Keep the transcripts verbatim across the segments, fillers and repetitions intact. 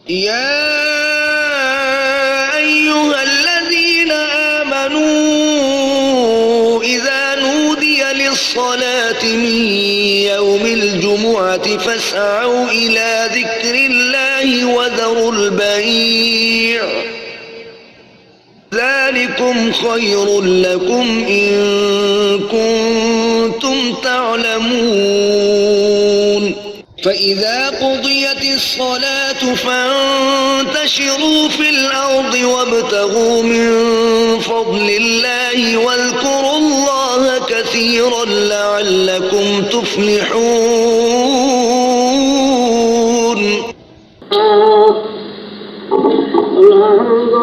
يا أيها الذين آمنوا إذا نودي للصلاة من يوم الجمعة فاسعوا إلى ذكر الله وذروا البيع، ذلكم خير لكم إن كنتم تعلمون. فإذا قضيت الصلاة فانتشروا في الأرض وابتغوا من فضل الله واذكروا الله كثيرا لعلكم تفلحون. الحمد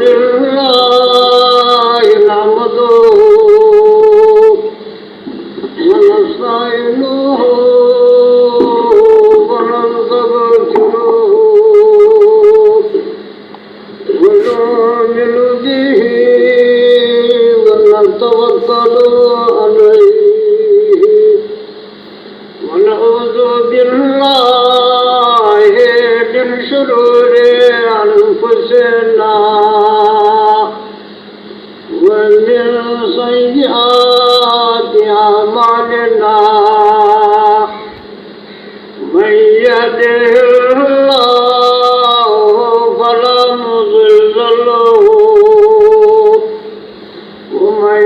لله نحمده ونستعينه ونستغفره ونؤمن به ونتوكل عليه ونعوذ بالله من شرور أنفسنا ومن سيئات أعمالنا. من يهده الله فلا مضل له ومن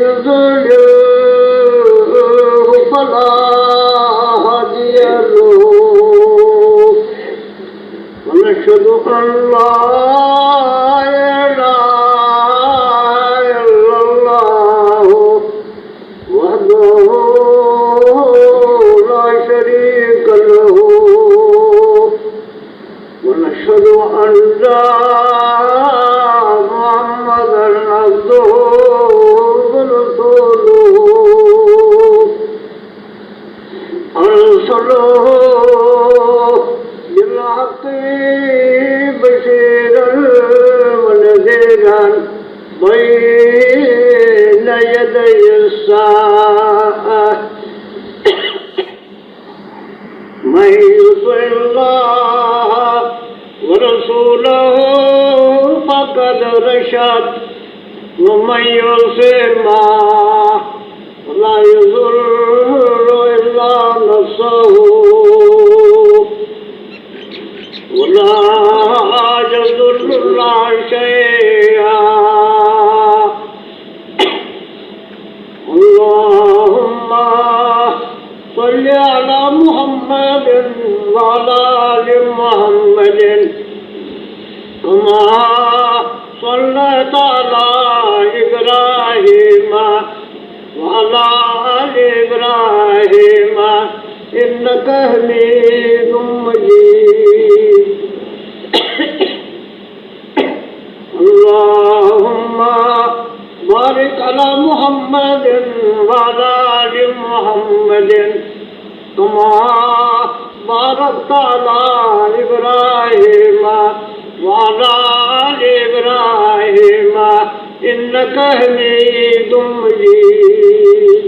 يضلله فلا هادي له. ونشهد أن لا إله إلا الله وحده لا شريك له. ونشهد أن محمدا عبده ورسوله. أرسله بالحق بشيرا ونذيرا بين يدي الساعة. من يطع الله ورسوله فقد رشد، ومن يعصهما فلا يضر إلا نفسه ولا يضر الله شيئا. اللهم صل على محمد وعلى آل محمد كما صليت على إبراهيم وعلى آل إبراهيم إنك حميد مجيد. اللهم بارك على محمد وعلى آل محمد كما باركت على إبراهيم وعلى آل إبراهيم إنك حميد مجيد.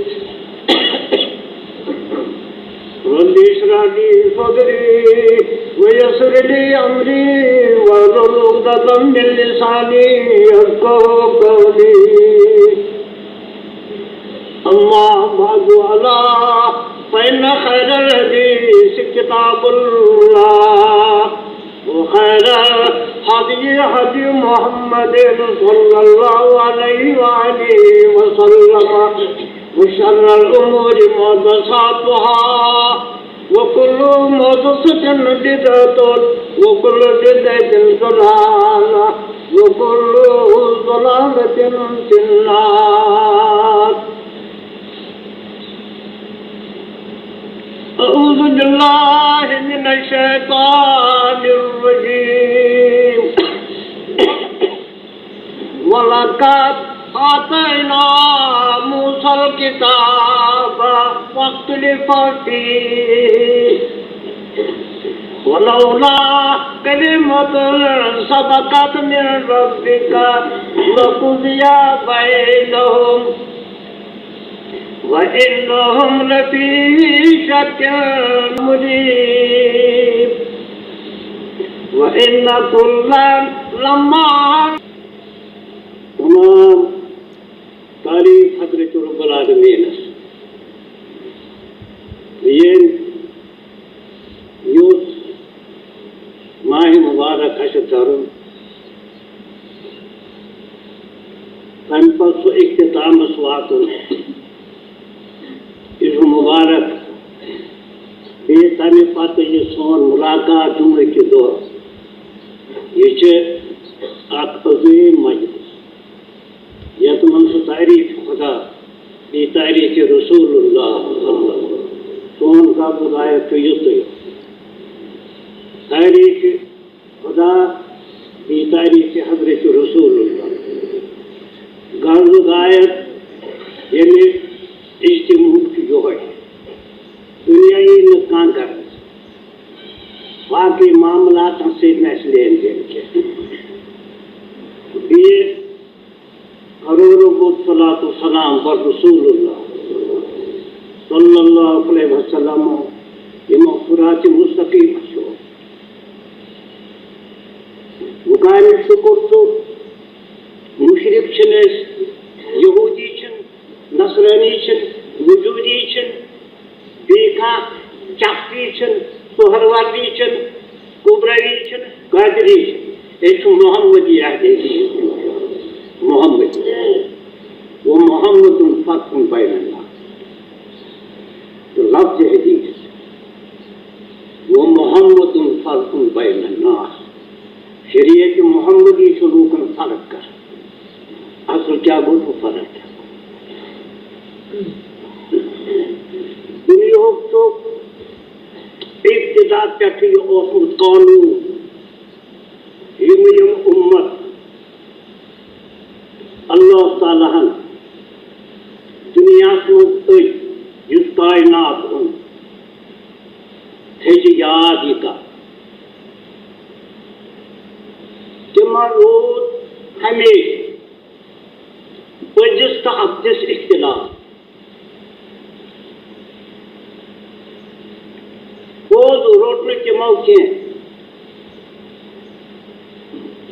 رب اشرح لي صدري ويسر لي أمري واحلل عقدة من لساني يفقهوا قولي. أما بعد، ألا فإن خير الحديث كتاب الله، وخير الهدي هدي محمد صلى الله عليه وآله وسلم، وشر الأمور محدثاتها، وكل محدثة بدعة، وكل بدعة ضلالة، وكل ضلالة في النار. أعوذ بالله من الشيطان الرجيم. ولقد آتينا موسى الكتاب فاختلف فيه ولولا كلمة سبقت من ربك لقضي بينهم وإنهم لفي شك مريب. وإن كلا لما تمام تعریف حضرت رب العالمینس۔ ییٚمۍ یُس ماہِ مبارک آسہِ ترُن، تَمہِ پتہٕ سُہ اختتامس واتُن، یہِ چھُ مبارک۔ بیٚیہِ تَمہِ پتہٕ یہِ سون ملاقات جمعہ کہِ دۄہ، یہِ چھِ اکھ عظیٖم مجلس، یَتھ منٛز سُہ تعریف خدا، بیٚیہِ تعریف رسول اللہ، سون غرض غایت چھُ یُتُے، تعریف خدا، بیٚیہِ تعریف حضرت رسول اللہ۔ غرض غایت ییٚمہِ اجتماعُک چھُ یِہوٚے، دُنیا یی نہٕ کانٛہہ غرض، باقٕے معاملاتن سۭتۍ نہٕ اَسہِ لین دین کینٛہہ۔ بیٚیہِ کرو رب الصلاۃ والسلام بر رسول اللہ صلی اللہ علیہ وسلم، یِمو صراط مستقیمس چھُ۔ وۄنۍ کامہِ شُکر تہٕ مُشرِک چھِنہٕ أسۍ، یہوٗدی چھِنہٕ، نصرٲنی چھِنہٕ، وجوٗدی چھِنہٕ، بیٚیہِ کانٛہہ چشتی چھِنہٕ، سہروردی چھِنہٕ، کبروی چھِنہٕ، قادری چھِنہٕ۔ أسۍ چھِ محمدی اہل حدیث۔ محمد۔ ومحمد فرق بین الناس۔ تہٕ لفظ حدیث۔ ومحمد فرق بین الناس۔ شریعت محمدی چھُ لوٗکن فرق کران۔ اصل کیٛاہ گوٚو تہٕ فرق کیٛاہ گوٚو؟ دُنیاہُک چھُ ابتدا پٮ۪ٹھٕ یہِ اوسمُت قانوٗن، یِم یِم اُمت اللہ تعالیٰ ہن دُنیاہَس منٛز أتۍ، یُس کائنات اوٚن، تھٔجہِ یاد یہِ کتھ۔ تِمن روٗد ہمیشہٕ پٔزِس تہٕ اَپزِس اختلاف۔ پوٚز روٚٹ نہٕ تِمو کینٛہہ۔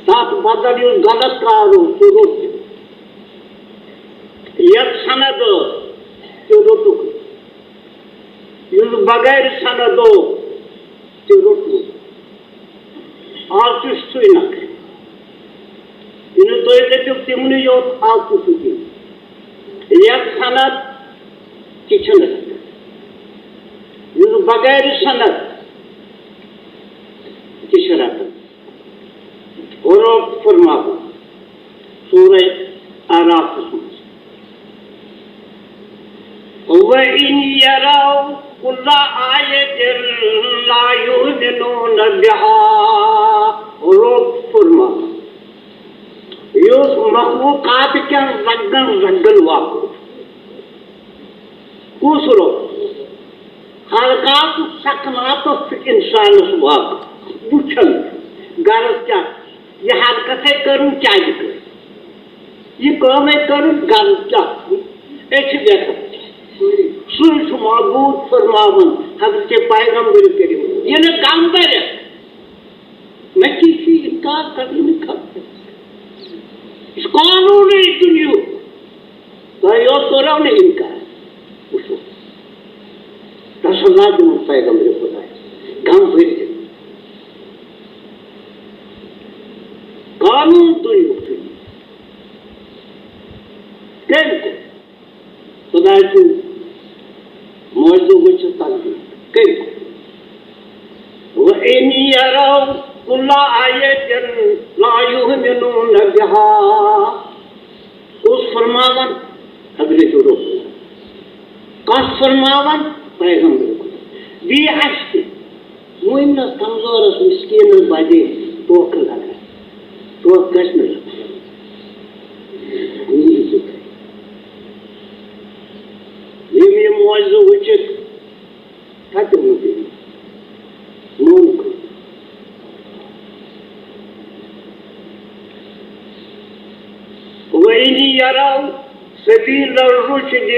تَتھ بدل یُس غلط کار اوس، سُہ روٚٹ تِمو۔ یَتھ سند ٲس، تہِ روٚٹُکھ۔ یُس بغیر سند اوس، تہِ روٚٹُکھ۔ آز تہِ چھُ سُے نقل۔ یہِ نہٕ تُہۍ دٔپِو تِمنٕے یوت، آز تہِ چھُ تی۔ یَتھ سند تہِ چھُنہٕ۔ یُس بغیر سند تہِ چھُ رٹان۔ اور رب فرماوان سورہ اعرافس منٛز، وَإِنْ يَرَوْا كُلَّ آيَةٍ لَا يُؤْمِنُوا بِهَا۔ رب فرماوان، یُس مخلوقات کٮ۪ن رنگن رنگن واقف، کُس رب؟ خلقاتُک سکناتس چھُ انسانس واقف، وٕچھان۔ غرض کیٛاہ؟ یہِ حرکتھے کٔرٕن کیٛازِ کٔر؟ یہِ کٲمے کٔرٕن غرض کیٛاہ؟ أسۍ چھِ وٮ۪ژھان۔ سُے چھُ معبوٗد فرماوان حضرت پیغمبر کریم۔ ییٚلہِ غم بَرٮ۪س، مےٚ کیٛاہ چھُ اِنکار کَرُن؟ یہِ کَتھ؟ یہِ چھُ قانوٗنٕے دُنیاہُک۔ تۄہہِ یوت کوٚرو نہٕ اِنکار۔ وٕچھِو، تسلا دِمُت پیغمبر خۄدایَس، غم بٔرۍ دِمُت۔ قانوٗن دُنیاہُک چھُ یہِ۔ کٔمۍ کوٚر؟ خۄداے سُنٛد معجزٕ وٕچھِتھ تصدیٖق کٔرِتھ۔ وَإِنْ يَرَوْا كُلَّ آيَةٍ لَا يُؤْمِنُوا بِهَا۔ کُس فرماوان؟ حضرت رسول۔ کَس فرماوان؟ پیغمبر۔ بیٚیہِ اَسہِ تہِ۔ مومنس، کمزورس، مسکینس بدے دھوکہ لگان۔ دھوکہ گژھِ نہٕ لگُن۔ یِم یِم معجزٕ وٕچھِتھ کتہِ ووٚن تٔمۍ؟ مون کُن۔ وَإِنْ يَرَوْا سَبِيلَ الرُّشْدِ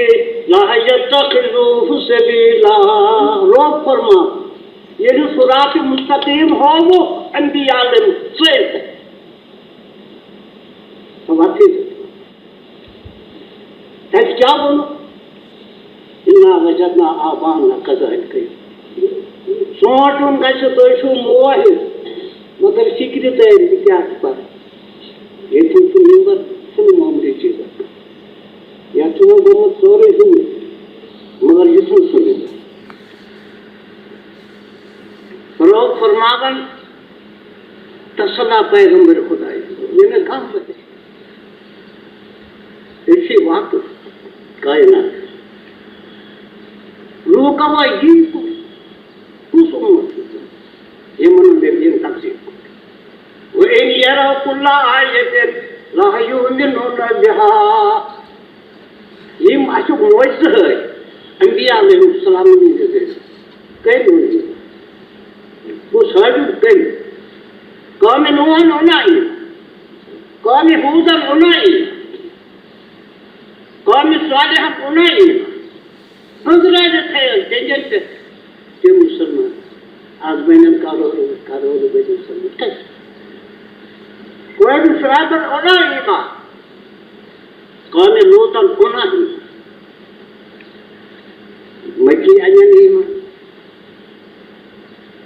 لَا يَتَّخِذُوهُ سَبِيلًا۔ رب فرمان، ییٚلہِ صراط مستقیم ہووُکھ، انبیاء علیہم ژٲرۍ تَتہِ۔ ژٕ وَتھٕے۔ تَتہِ کیٛاہ ووٚنُکھ؟ اِنا وجدنا آباءنا کذالک۔ سونٛچُن گژھِ، تُہۍ چھِو موہِل، مگر فِکرِ تٲرۍ، بہٕ کیٛاہ چھُس پَران؟ ییٚتہِ چھُنہٕ سُہ مِمبر، چھُنہٕ معموٗلی چیٖزا۔ یَتھ چھُ وۄنۍ گوٚمُت سورُے ہیوٗ، مگر یہِ چھُنہٕ سُہ مِمبر۔ رۄب فرماوان، تسلا پیغمبر خداے، یہِ نہٕ کانٛہہ وَتہِ۔ أسۍ چھِ واقف کائنات۔ لوٗکو وَ یی کُس، کُس اُمت چھُ ژےٚ، یِمن نہٕ مےٚ دِن تقسیٖم کوٚر؟ وَإِنْ يَرَوْا كُلَّ آيَةٍ لَا يُؤْمِنُوا بِهَا۔ یِم اَسہِ معجزٕ ہٲوۍ، انبیاء علیہم السلام ہٕنٛدِ ذٔریعہٕ۔ کٔمۍ ہٲوۍ؟ کُس ہٲوِو؟ کٔمۍ؟ قومِ نوحن اوٚنا ایٖمان؟ قومِ ہوٗدن اوٚنا ایٖمان؟ قومِ صالحن اوٚنا ایٖمان؟ أنٛزرٲوِتھ تھٲے أسۍ ڈیٚنٛجن پٮ۪ٹھ تِم مُسلمان۔ از بنن کرورو کرورو بٔدۍ مُسلمان۔ کتہِ؟ قومِ شعیبن اوٚنا ایٖمان؟ قومِ لوٗطن اوٚنا ایٖمان؟ مکی انن ایٖمان؟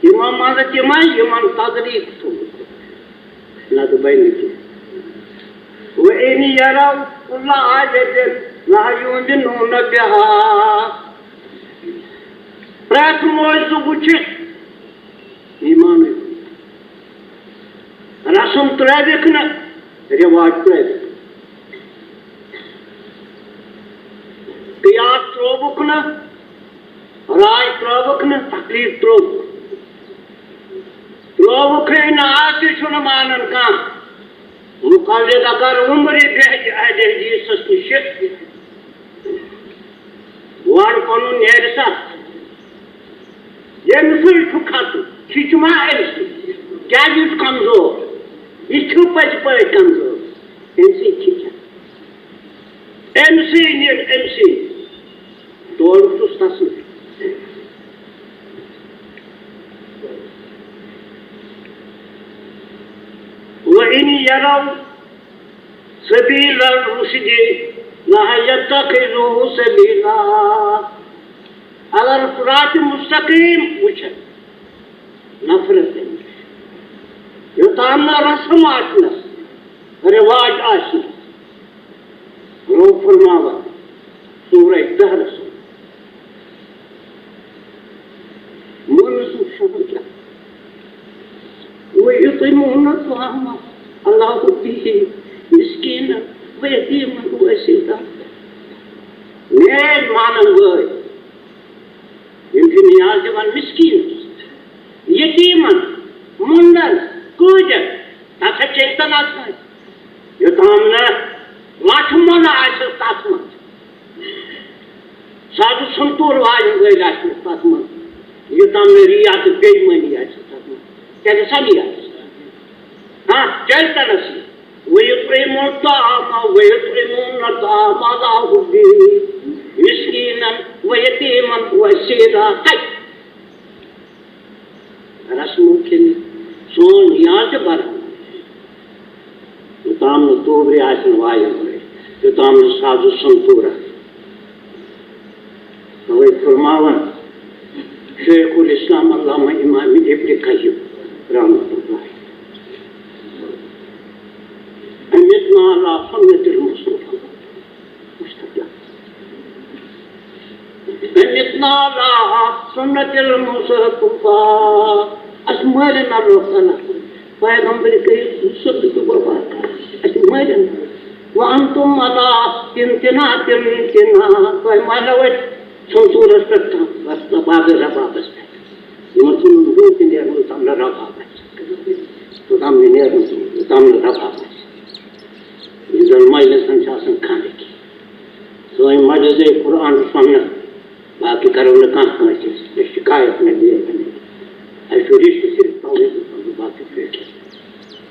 تِمو منٛزٕ تِمے یِمن تکلیف تھوٚومُت۔ نتہٕ بنہِ نہٕ کینٛہہ۔ وَإِنْ يَرَوْا كُلَّ آيَةٍ لَا يُؤْمِنُوا بِهَا۔ پرٛٮ۪تھ معجزٕ وٕچھِتھ ایٖمانٕے۔ رسم ترٛٲوِکھ نہٕ، رٮ۪واج ترٛٲوِکھ۔ قیاس ترٛووُکھ نہٕ، راے ترٛٲوٕکھ نہٕ، تقلید ترٛووُکھ۔ ترٛووُکھٕے نہٕ، آز تہِ چھُنہٕ مانان کانٛہہ۔ مقلد اگر عمرِ بیہہِ اہلِ حدیثس نِش، وَر پَنُن نیرِ سا۔ ییٚمہِ سۭتۍ چھُ کھسُن، کھِچہِ ما أمۍ سۭتۍ؟ کیٛازِ یہِ چھُ کمزور؟ یہِ چھُ پٔزۍ پٲٹھۍ کمزور۔ أمۍ سۭتۍ کھِچہِ۔ أمۍ سٕے نیرِ، أمۍ سٕے۔ تورٕ چھُس تسٕے۔ وَإِنْ يَرَوْا سَبِيلَ الرُّشْدِ لَا يَتَّخِذُوهُ سَبِيلًا۔ اگر صراط مستقیم وٕچھن، نفرت تَمہِ نِش۔ یوٚتام نہٕ رسم آسنَس، رواج آسنَس۔ رۄب فرماوان سورہ دہرس منٛز، مونس نہٕ شُہُل کیٛاہ؟ وَيُطْعِمُونَ الطَّعَامَ عَلَى حُبِّهِ مِسْكِينًا وَيَتِيمًا وَأَسِيرًا۔ میٲنۍ مانن وٲلۍ، یِم چھِ نیاز دِوان مِسکیٖنَس، یتیٖمَن، مۄنڈَن، کۭتٮ۪ن، تَتھ چھا چیتن آسان؟ یوٚتام نہٕ لَٹھ مۄنڈ آسہِ تَتھ منٛز، سادٕ سنتور والٮ۪ن وٲلۍ آسہِ نہٕ تَتھ منٛز، یوٚتام نہٕ رِیا تہٕ بے ایٖمٲنی آسہِ تَتھ منٛز، تیٚلہِ سا نیاز۔ ہاں، چیتنس یہِ۔ وَيُطْعِمُونَ الطَّعَامَ، وَيُطْعِمُونَ الطَّعَامَ عَلَى حُبِّهِ مِسْكِينًا وَيَتِيمًا وَأَسِيرًا۔ کَتہِ؟ رسمو کِنۍ سون نیاز تہِ بران۔ یوٚتام نہٕ توبرِ آسن وایَن وٲلۍ، یوٚتام نہٕ ساز و سنتور آسہِ۔ توے فرماوان شیخ الاسلام علامہ امام ابن قیم رحمۃ اللہ، أمتنا علی سنت المصطفیٰ، مصطفیٰ، أمتنا علی سنت المصطفیٰ، اَسہِ مٲرِن اللہ تعالیٰ۔ پیغمبر کریم صلی اللہ علیہ وسلم، اَسہِ مٲرِن۔ وَأَنْتُمْ عَلَى امْتِنَاعٍ، تُہۍ مٲرِو اَسہِ سنتورس پٮ۪ٹھ، بس باقٕے ربابس پٮ۪ٹھ۔ یِمن چھُنہٕ برٛونٛہہ تہِ نیرُن، یوٚتام نہٕ رباب آسہِ۔ توٚتام نہٕ نیرُن، یوٚتام نہٕ رباب آسہِ۔ یُس زن مجلسن چھُ آسان خانٕکۍ۔ سٲنۍ مجلس گٔے قرآن سُنت۔ باقٕے کرو نہٕ کانٛہہ کٲنٛسہِ، یہِ شکایت نہٕ بیٚیہِ کُنہِ۔ اَسہِ چھُ رشتہٕ صرف توے دیُتمُت، باقٕے چھُ یہِ کینٛہہ۔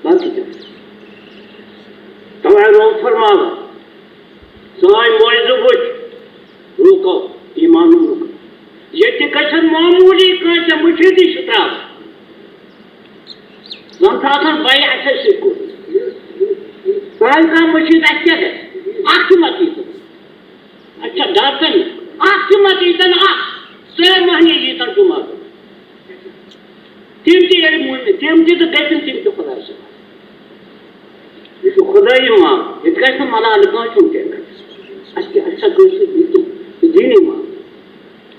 باقٕے کیٛاہ؟ توے رۄب فرماوان، سٲنۍ معجزٕ وٕچھ لوٗکو، ایمان لوٗکو۔ ییٚتہِ گژھن معموٗلی کٲنٛسہِ مُشرِکٕے چھُ ترٛاوان۔ بھائی اَسہِ ٲسۍ یہِ کوٚرمُت۔ سُہ آسہِ کانٛہہ مٔشیٖد، اَسہِ کیٛاہ گژھِ؟ اَکھ چھُ مَتہٕ ییٖتن۔ اَسہِ چھا ڈاکٹر؟ اَکھ چھُ مَتہٕ ییٖتن اَکھ۔ سٲری مٔہنی ییٖتن جُمعہ دۄہ۔ تِم تہِ ییٚلہِ مٔہنی، تِم تہِ تہٕ گٔژھِنۍ تِم تہِ خۄداے سٕنٛدۍ۔ یہِ چھُ خۄدٲیی معاملہٕ۔ ییٚتہِ گژھِ نہٕ ملالہٕ کٲنٛسہِ ہُنٛد کینٛہہ۔ اَسہِ کیٛاہ، اَسہِ چھا کٲنٛسہِ سۭتۍ یہِ کینٛہہ؟ یہِ دینی معاملہٕ۔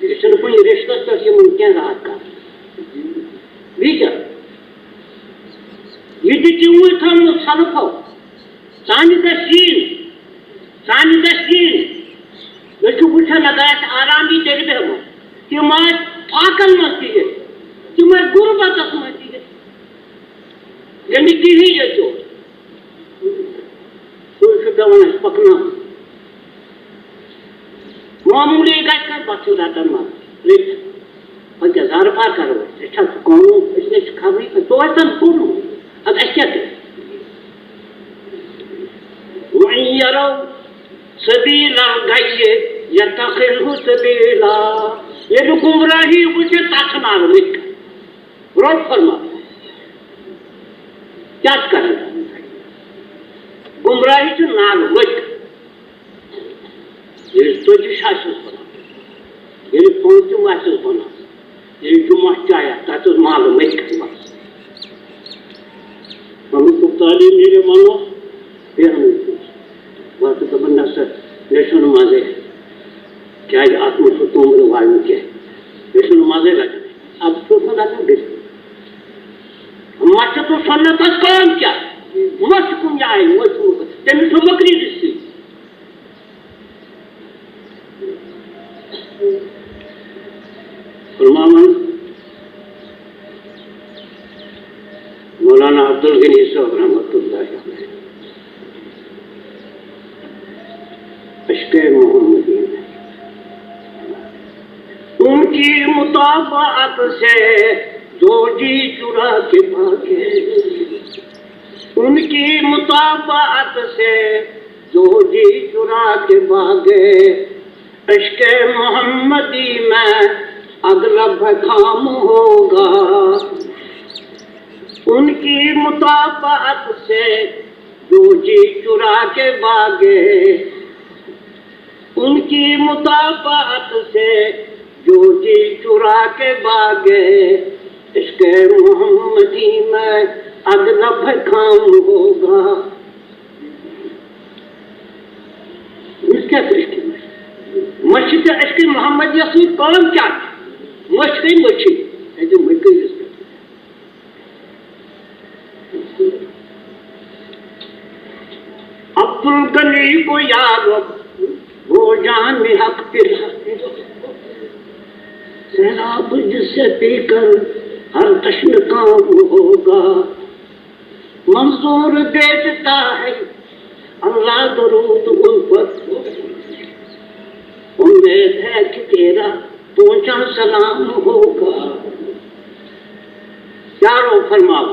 یہِ چھُنہٕ کُنہِ رِشتَس پٮ۪ٹھ یِمَن کینٛہہ راحت کَرُن۔ بیٚیہِ کیٛاہ؟ یہِ تہِ تِموٕے تھوٚومُت سلفو۔ سانہِ دٔچھِنۍ، سانہِ دٔچھِنۍ۔ أسۍ چھِ وٕچھان، اگر اَسہِ آرام یی، تیٚلہِ بیٚہمو۔ تِم ٲسۍ فاقن منٛز تہِ یِتھ، تِم ٲسۍ غُربتَس منٛز تہِ یِتھ۔ یعنی کِہیٖنۍ ییٚتہِ اوس۔ سُے چھُ پٮ۪وان اَسہِ پَکناوُن۔ معموٗلی گژھِ نہٕ، پَتہٕ چھُ رَٹان مَزٕ۔ رٔٹِتھ۔ وۄنۍ کیٛاہ زارٕ پار کَرو أسۍ؟ أسۍ چھا سُہ قونوٗن؟ أسۍ نے چھِ خبرٕے کانٛہہ۔ توتہِ تَن پوٚرمُت۔ اَدٕ اَسہِ کیٛاہ کَرِ؟ وَإِنْ يَرَوْا سَبِيلَ الْغَيِّ يَتَّخِذْهُ سَبِيلًا۔ ییٚلہِ گُمراہی وٕچھِ، تَتھ چھُ ناو لٔٹۍ۔ رۄب فرماوان، کیٛاہ چھُ کران؟ گمراہی چھُ نالہٕ ؤٹۍ۔ ییٚلہِ ژۄچہِ چھِ آسٮ۪س بَنان، ییٚلہِ پٲنٛژِم آسٮ۪س بَنان، ییٚلہِ جُمعہ چھُ آیا، تَتھ اوس مالہٕ ؤٹۍ کران بَس۔ پَنُن تعلیٖم ییٚلہِ وَنو، بیٚہنٕے چھُس۔ بہٕ ہسا دَپان، نہ سا، مےٚ چھُنہٕ مَزَے، کیٛازِ اَتھ منٛز چھُ توٚمرٕ والنہٕ کینٛہہ، مےٚ چھُنہٕ مَزَے لَگان۔ اَدٕ چھُس نہٕ لَگان بِلکُل۔ مَسجِد و سُنتَس کٲم کیٛاہ؟ مَسجِد کُن جایہِ، مَسجِد کُن۔ تٔمِس چھُ مٔکری رِشتہٕ۔ فرماوان مولانا عبدالغنی صاحب رحمۃ اللہ علیہ، عشق محمدی میں ان کی مطابعت سے جو جی چرا کے بھاگے، ان کی مطابعت سے جو جی چرا کے بھاگے، عشق محمدی میں اغلب کام ہوگا۔ ان کی مطابعت سے جو جی چرا کے بھاگے، ان کی مطابعت سے جو جی چرا کے بھاگے، عشق محمدی میں اغلب کام ہوگا۔ أمِس کیٛاہ چھُ عشقِ محمد؟ مٔشِد تہٕ عشقِ محمدیَس سۭتۍ کٲم کیٛاہ چھِ؟ مٔشِد گٔے مٔشِد۔ اَتہِ مٔشِد گٔے عشقِ۔ عبدالغنی کو یا رب وہ جام حق پلا، سیراب جس سے پی کر ہر چشم کام ہوگا۔ منظور بھیجتا ہے اللہ درود ان پر، امید ہے کہ تیرا پہنچا سلام ہوگا۔ پیارو فرماؤ،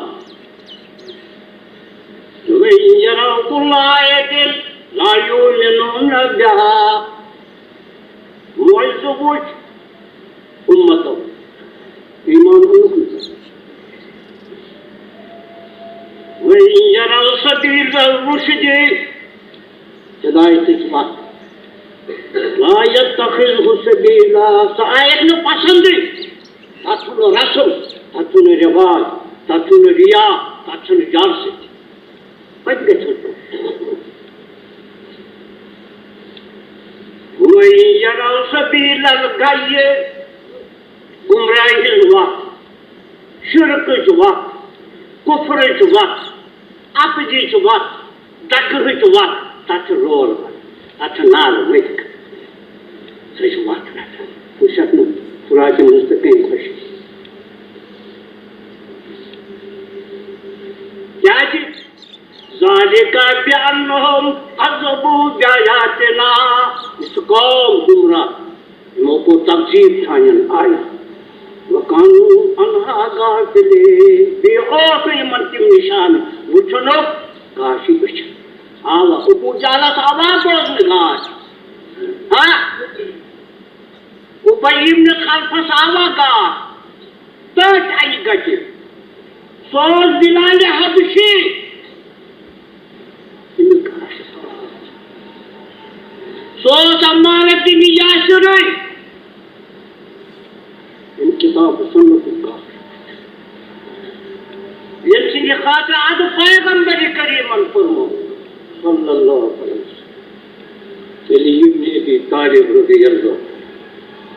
وَإِنْ يَرَوْا كُلَّ آيَةٍ لَا يُؤْمِنُوا بِهَا۔ معجزہ وٕچھ، اُمتو ایمان اوٚنُکھ نہٕ۔ وَإِنْ يَرَوْا سَبِيلَ الرُّشْدِ، ہدایتٕچ وَتھ، لَا يَتَّخِذْهُ سَبِيلًا، سۄ آیَکھ نہٕ پَسنٛدٕے۔ تَتھ چھُنہٕ رسم، تَتھ چھُنہٕ رِواج، تَتھ چھُنہٕ ریا، تَتھ چھُنہٕ جلسہٕ۔ پتہٕ گژھِ وۄنۍ یَرَو سَبیٖل الغی، گمراہی ہٕنٛز وَتھ، شرکٕچ وَتھ، کُفرٕچ وَتھ، اَپزِچ وَتھ، دَکہٕچ وَتھ، تَتھ چھُ رول وَتھ، تَتھ چھُ نار ؤتھۍ۔ سۄ چھِ وَتھ رَٹان۔ وٕچھَکھ نہٕ فُراتہِ منٛز تہٕ کٔمۍ خۄشکی۔ کیٛازِ؟ ذَلِکَ بِأَنَّهُمْ كَذَّبُوا بِآيَاتِنَا۔ یہِ چھُ قوم گمراہ، یِمو کوٚر تکذیٖب سانٮ۪ن آیتن۔ وَكَانُوا عَنْهَا غَافِلِينَ۔ بیٚیہِ اوس نہٕ یِمن تِم نِشانہٕ وٕچھُنُک گاشی أچھ۔ آوا، ابو جہلس آوا بوزنہٕ گاش۔ ہاں؟ اُبی ابن خلفس آوا گاش۔ تٔتھۍ اَکہِ گٹہِ۔ سُہ اوس بلال حبشی۔ سُہ اوس عمار بن یاسرٕے۔ ییٚمہِ کِتاب و سُنتُک کانٛہہ، ییٚمہِ سٕنٛدِ خاطرٕ اَدٕ پیغمبر کریٖمن فرموو، صلی اللہ علیہ وسلم، علی ابن ابی طالب رضی اللہ،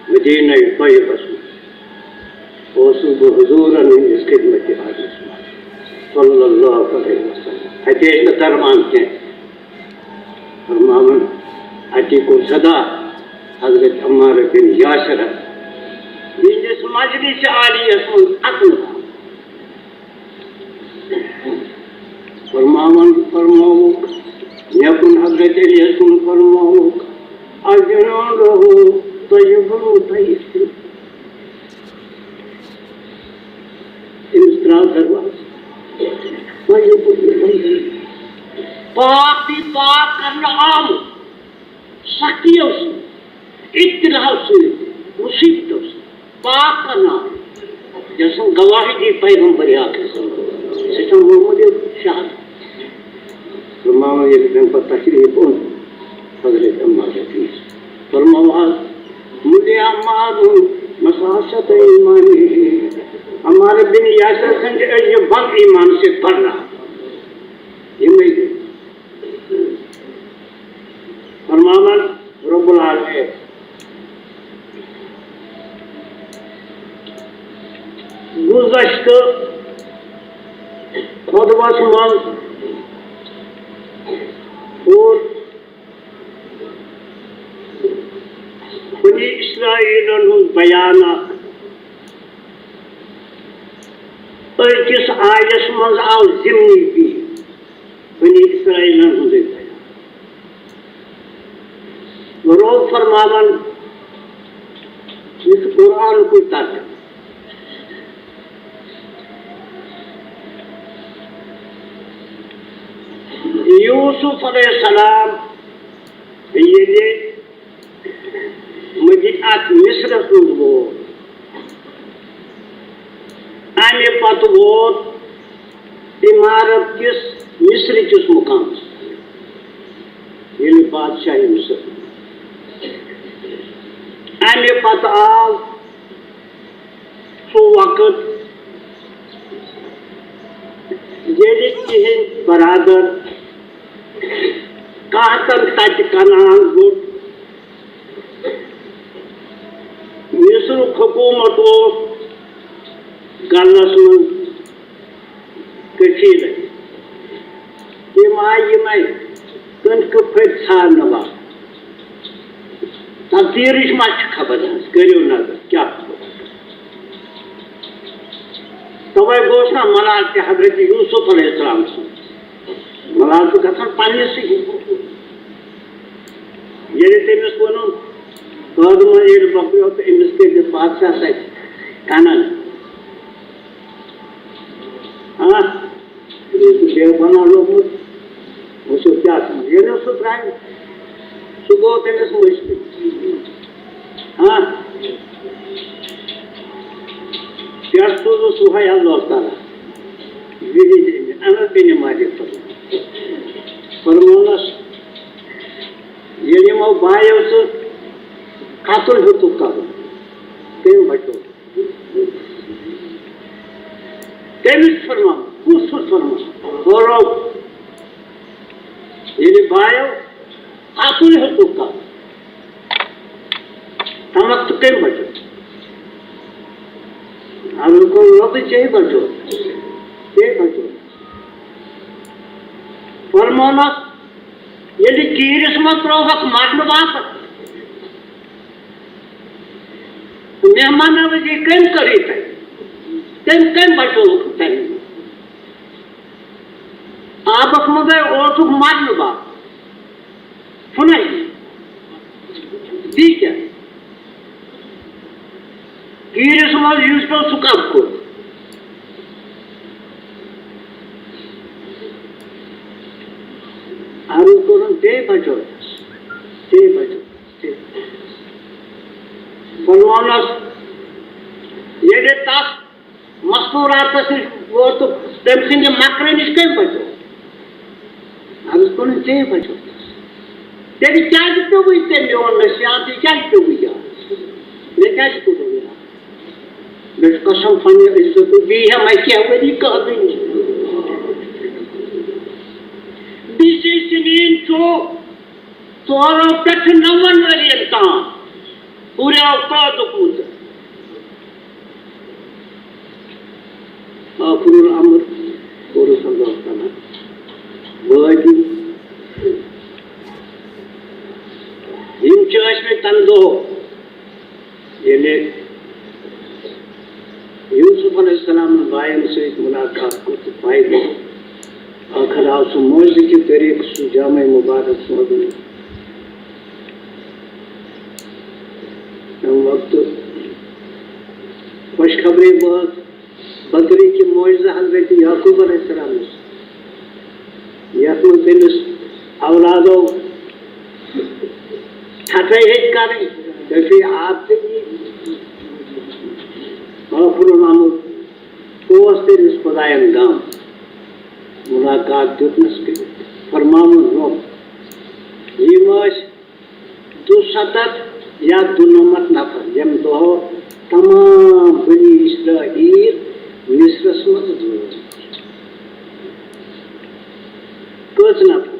مدینہ طیبس منٛز اوسُس بہٕ حضوٗرن ہٕنٛدِس خدمتِ حاضرس منٛز، صلی اللہ علیہ وسلم۔ اَتہِ ٲسۍ نہٕ درمان کینٛہہ۔ فرماوان، اَتی کوٚر صدا حضرت عمار بن یاسرس، یِہنٛدِس مجلس عالیَس منٛز اَژنہٕ۔ فرماوان، فرمووُکھ، مےٚ کُن حضرت علی سُنٛد فرمووُکھ، اذنوا له، تُہۍ یِیِو برونٛٹھٕے۔ أمِس ترٛاو دروازٕ۔ وۄنۍ یوٚکُن، وۄنۍ یوٚکُن۔ پاک تہٕ پاک کرنہٕ آمُت۔ سختیو سۭتۍ، ابتلاہو سۭتۍ، مُصیبتو سۭتۍ پاک کرنہٕ آمُت۔ یَس زَن گواہی دی پیغمبر آخر صلی اللہ علیہ وسلم۔ سُہ چھُ محمد شہادت۔ فرماوان، ییٚلہِ تَمہِ پتہٕ تشریٖف اوٚن حضرت عمار رضی اللہ عنہ، فرموو حض، مُلِئَ عَمّارٌ مَسَاحَةَ إِيمَانِهِ۔ عمار بن یاسر سٕنٛدِ أڈجہِ بنٛد ایمان سۭتۍ بھرنہٕ۔ یِمے گٔے۔ فرماوان رب العالمین، گُذشتہٕ خطبس منٛز کوٚر بنی اسرائیلن ہُنٛد بیان اکھ۔ أکِس آیس منٛز آو ضمنی بیٚیہِ بنی اسرائیلن ہُنٛدُے بیان۔ رب فرماوان، یہِ چھُ قرآنُکُے ترجمہٕ۔ یوسف علیہ السلام ییٚلہِ مدی-، اتھ مصرس منٛز ووت، امہِ پتہٕ ووت عمارت کِس مصر کِس مقامس، ییٚلہِ بادشاہی مصر۔ امہِ پتہٕ آو سُہ وقت، ییٚلہِ تِہنٛدۍ برادر قحطن تتہِ کنعان لوٚٹ۔ مصرُک حکومت اوس گلس منٛز کٔشیٖرِ۔ تِم آیہِ یِمے کٕنکہٕ پھٔلۍ ژھانٛڈنہٕ وقتہٕ۔ تقدیٖرٕچ ما چھِ خبر حظ؟ کٔرِو نظر، کیٛاہ خبر۔ توے گوٚژھ نا ملال تہِ حضرت یوسف علیہ السلام سُنٛد۔ ملال چھُ گژھان پننِسٕے۔ ییٚلہِ تٔمِس ووٚنُن، "بٲگہٕ منٛز ییٚلہِ مۄکلیو تہٕ أمِس کٔرۍ زِ بادشاہ سۭتۍ کنن۔" ہاں، یہِ چھُ بے گۄناہ لوٚگمُت۔ وٕچھِو کیٛاہ چھُ۔ ییٚلہِ سُہ درٛاے، سُہ گوٚو تٔمِس مٔشتٕے۔ ہاں، پٮ۪ٹھ سوٗزُن سُہے اللہ تعالیٰ۔ یہِ دِتھ أمِس، اَنس بن مالک فرموو۔ فرموونس، ییٚلہِ یِمو بایو سُہ قتل ہیوٚتُکھ کرُن، تٔمۍ بچوو۔ تٔمِس فرمان، کُس چھُ فرمان؟ ہورو۔ ییٚلہِ بایو اَکُے ہیوٚتُکھ کَتھ، تَمَتھ تہٕ کٔمۍ بَچو؟ اَمہِ کوٚر رۄبٕے ژےٚ بَچو، ژےٚ بَچو۔ فرمانَس ییٚلہِ کیٖرِس منٛز ترٛووُکھ مَرنہٕ باپَتھ، مہمان نوازی کٔمۍ کٔر یہِ تۄہہِ؟ تٔمۍ کٔمۍ بچووُکھ تۄہہِ؟ آبس منٛزے اوسُکھ مرنہٕ باپتھ۔ چھُنہ یہِ؟ بیٚیہِ کیٛاہ؟ کیٖرِس منٛز یُس پیوٚو، سُہ کَتھ کوٚر؟ عرض کوٚرُن، ژے بچووُتھ، ژے بچووُتھ۔ فرموونس، ییٚلہِ تس مستوراتس نِش ووتُکھ تٔمۍ سٕنٛدِ مکرٕ نِش کٔمۍ بچوو؟ عرض کوٚرُن، ژے بچوو۔ تیٚلہِ کیٛازِ پیوٚوُے ژےٚ میون نصیحت؟ یہِ کیٛازِ پیوٚوُے یاد؟ مےٚ کیٛازِ کوٚرُے یاد؟ مےٚ چھُ قسم پننہِ عزتُک، بیٚیہِ ہٮ۪مہٕ کینٛہہ ؤری قٲدٕے۔ بیٚیہِ چھِ سِنیٖن چھُ ژورو پٮ۪ٹھٕ نَوَن ؤرِین تام ہُریو قٲدُک مُدت۔ آخر الامر کوٚرُس اللہ تعالیٰ وٲجِب۔ یِم چھِ ٲسۍ مٕتۍ تَمہِ دۄہ، ییٚلہِ یوسف علیہ السلام بایَن سۭتۍ مُلاقات کوٚر تہٕ پَے گوٚو۔ ٲخر آو سُہ معجزٕ کہِ طریٖقہٕ سُہ جامع مبارک سوزنہٕ۔ تَمہِ وقتہٕ خوشخبری بٲژ بدرِ کہِ معجزٕ حضرت یعقوب علیہ السلامس، یَتھ منٛز تٔمِس اولادو ژھٹھے ہیٚتۍ کَرٕنۍ، دٔچھُے آب تہِ یی۔ ٲخر الامر اوس تٔمِس خۄدایَن غم۔ مُلاقات دیُتنَس کٔرِتھ فرماوُن رۄب، یِم ٲسۍ دُسَتَتھ یا دُنَمَتھ نفر، ییٚمہِ دۄہ تمام بنی اسرائیل مصرس منٛز روٗدۍ۔ کٔژ نفر؟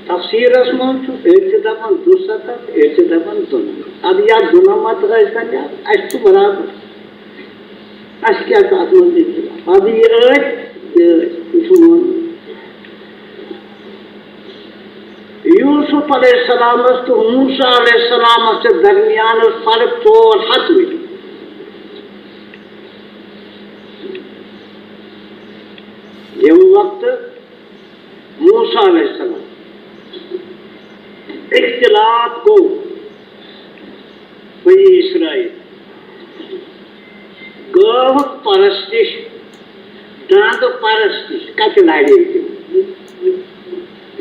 تفسیرس منٛز چھُ أڑۍ چھِ دپان دُسَتَتھ، أڑۍ چھِ دپان دُنَمَتھ۔ ادٕ یا دُنَمَتھ ٲسۍ تن یا اَسہِ چھُ برابر۔ اَسہِ کیٛاہ چھُ اَتھ منٛز اختلاف؟ اَدٕ یہِ ٲدۍ، یہِ ٲدۍ، یہِ چھُ مون۔ یوسف علیہ السلامس تہٕ موسیٰ علیہ السلامس تہٕ درمیان ٲس فرق ژور ہتھ ؤری۔ ییٚمہِ وقتہٕ موسیٰ علیہ السلام اختلاط گوٚو بنی اسرائیل، گٲو پرستش، داند پرستش کتہِ لڑے تِم؟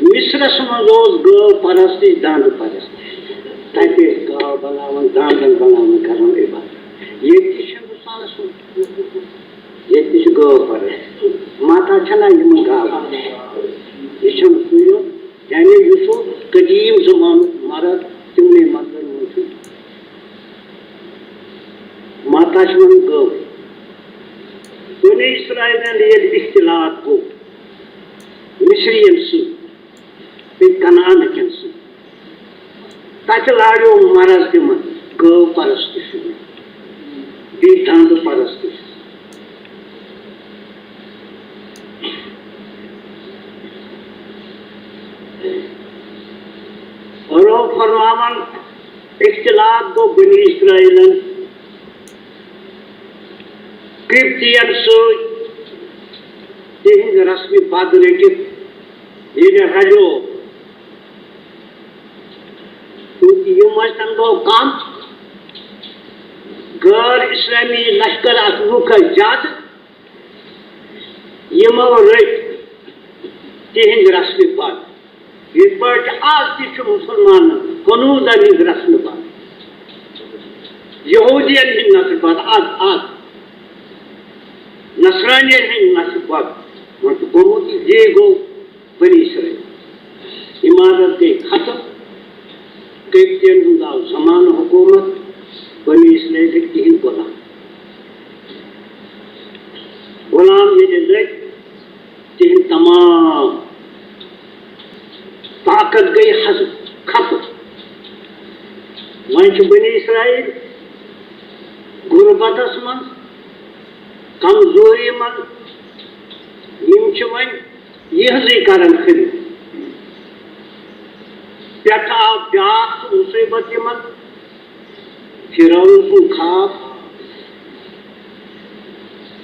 مصرس منٛز اوس گٲو پرستش، داند پرستش۔ تتہِ ٲسۍ گاو بناوان، داندن بناوان، کران عبادت۔ ییٚتہِ تہِ چھِ ہندوستانس منٛز، ییٚتہِ تہِ چھِ گٲو پرست۔ ماتا چھنا یِمن گاوٕ؟ یہِ چھنہٕ سُے یوت۔ یعنی یُس سُہ قدیٖم زمانُک مرد تِمنٕے مردن منٛز چھُ۔ ماتا چھِ وَنان گٲوٕے۔ بنی اسرائیلن ییٚلہِ اختلاط گوٚو مصرین سۭتۍ، بیٚیہِ کنعانہٕ کٮ۪ن سۭتۍ، تَتہِ لاریو مرض تِمن، گٲو پرستش، بیٚیہِ داندٕ پرستش۔ رۄب فرماوان، اختلاط گوٚو بنی اسرائیلن قبطین سۭتۍ، تِہنٛدۍ رسمِ بد رٔٹِتھ ییٚلہِ رلیو، چونکہ یِم ٲسۍ تَمہِ دۄہ کم، غٲر اسلٲمی لشکر اتھ لوٗکھ ٲسۍ زیادٕ، یِمو رٔٹۍ تِہنٛدۍ رسمِ بد۔ یِتھ پٲٹھۍ آز تہِ چھُ مُسلمانن ہنوٗزن ہٕنٛدۍ رسمِ بد، یہوٗدین ہٕنٛدۍ نسلِ بد، آز، آز نصرانین ہٕنٛدۍ نسلِ بد۔ وۄنۍ چھُ گوٚمُت یہِ، یی گوٚو بنی اسرائیل۔ عمارت گٔے ختم، قبطین ہُنٛد آو زمانہٕ حکوٗمت، بنی اسرائیلٕکۍ تِہنٛدۍ غلام۔ غلام ییٚلہِ لٔگۍ، تِہنٛدۍ تمام طاقت گٔے حض-، ختم۔ وۄنۍ چھِ بنی اسرائیل غربتس منٛز، کمزوری منٛز، یِم چھِ وۄنۍ یِہٕنٛزٕے کران خٔدمت۔ پٮ۪ٹھٕ آو بیٛاکھ سُہ مُصیٖبت یِمن، فرعون سُنٛد خواب،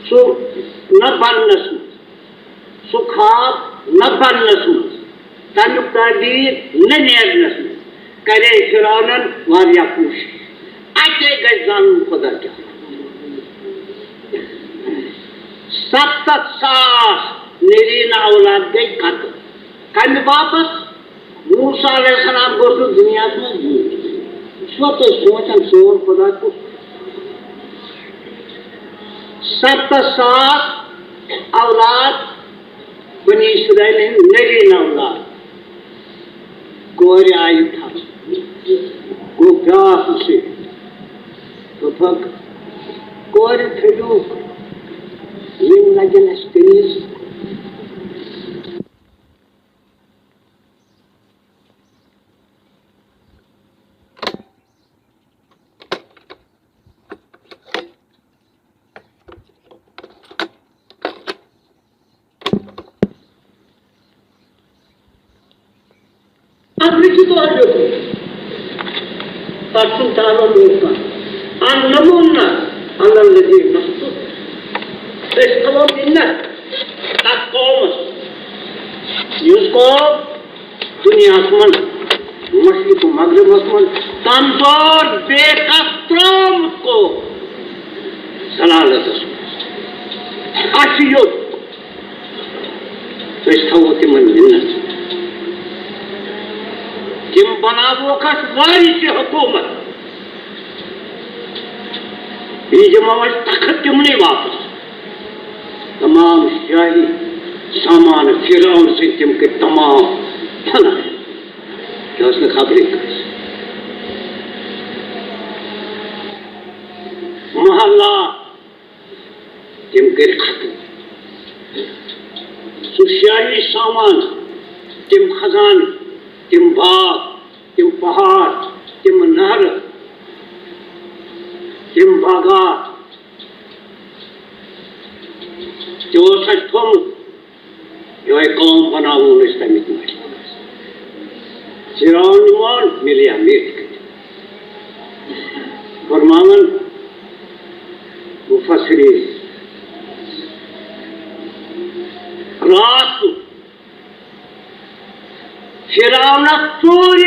سُہ نہ بننس منٛز، سُہ خواب نہ بننس منٛز، تَمیُک تعبیٖر نہ نیرنس منٛز۔ کرے فرعونن واریاہ کوٗشِش، اَتے گژھِ زانُن خۄدا کیٛاہ۔ ستتھ ساس نریٖنہٕ اولاد گٔے قتل۔ کَمہِ باپتھ؟ موسیٰ علیہ السلام گوٚژھ نہٕ دُنیاہَس منٛز یُن۔ یہِ چھُوا تُہۍ سونٛچان، سون خۄدا کُس؟ ستتھ ساس اولاد بنی اسرائیل ہٕنٛدۍ نٔرۍ اولاد کورِ آیہِ تھل۔ گوٚو بیٛاکھ مُصیبت۔ دوٚپُکھ، کورِ تھٔوِو، یِم لگن اَسہِ کنیز۔ اَتھ لیکھِو تُہۍ اَتھ لیوٚکھُن۔ تَتھ چھُنہٕ تعلق روٗد کانٛہہ۔ النمونہ علی الذی نصت۔ أسۍ تھاوو مِنت تَتھ قومَس، یُس قوم دُنیاہَس منٛز، مشرق و مغربَس منٛز کمزور، بے کس ترٛوومُت قوم ضلالتَس منٛز۔ اَسہِ چھُ یوٚت، أسۍ تھاوو تِمن مِنت۔ تِم بناووکھ اَسہِ وٲرِث حکوٗمت۔ یہِ دِمو أسۍ تخت تِمنٕے واپس۔ تمام شٲہی سامان فرعون سٕنٛدۍ تِم کٔرۍ تمام فنا۔ یہِ ٲس نہٕ خبرٕے کٲنٛسہِ۔ محلات تِم کٔرۍ ختم۔ سُہ شٲہی سامان، تِم خزانہٕ، تِم باغ، تِم پہاڑ، تِم نہرٕ، تِم باغات، تہِ اوس اَسہِ تھوٚومُت۔ یِہوٚے قوم بناوون أسۍ تَمہِ پٲٹھۍ۔ فرعون نِمون مِلیہ میٖٹھۍ کٔرِتھ۔ فرماوان مفسرین، راتھ کیُتھ فرعونس ژوٗرِ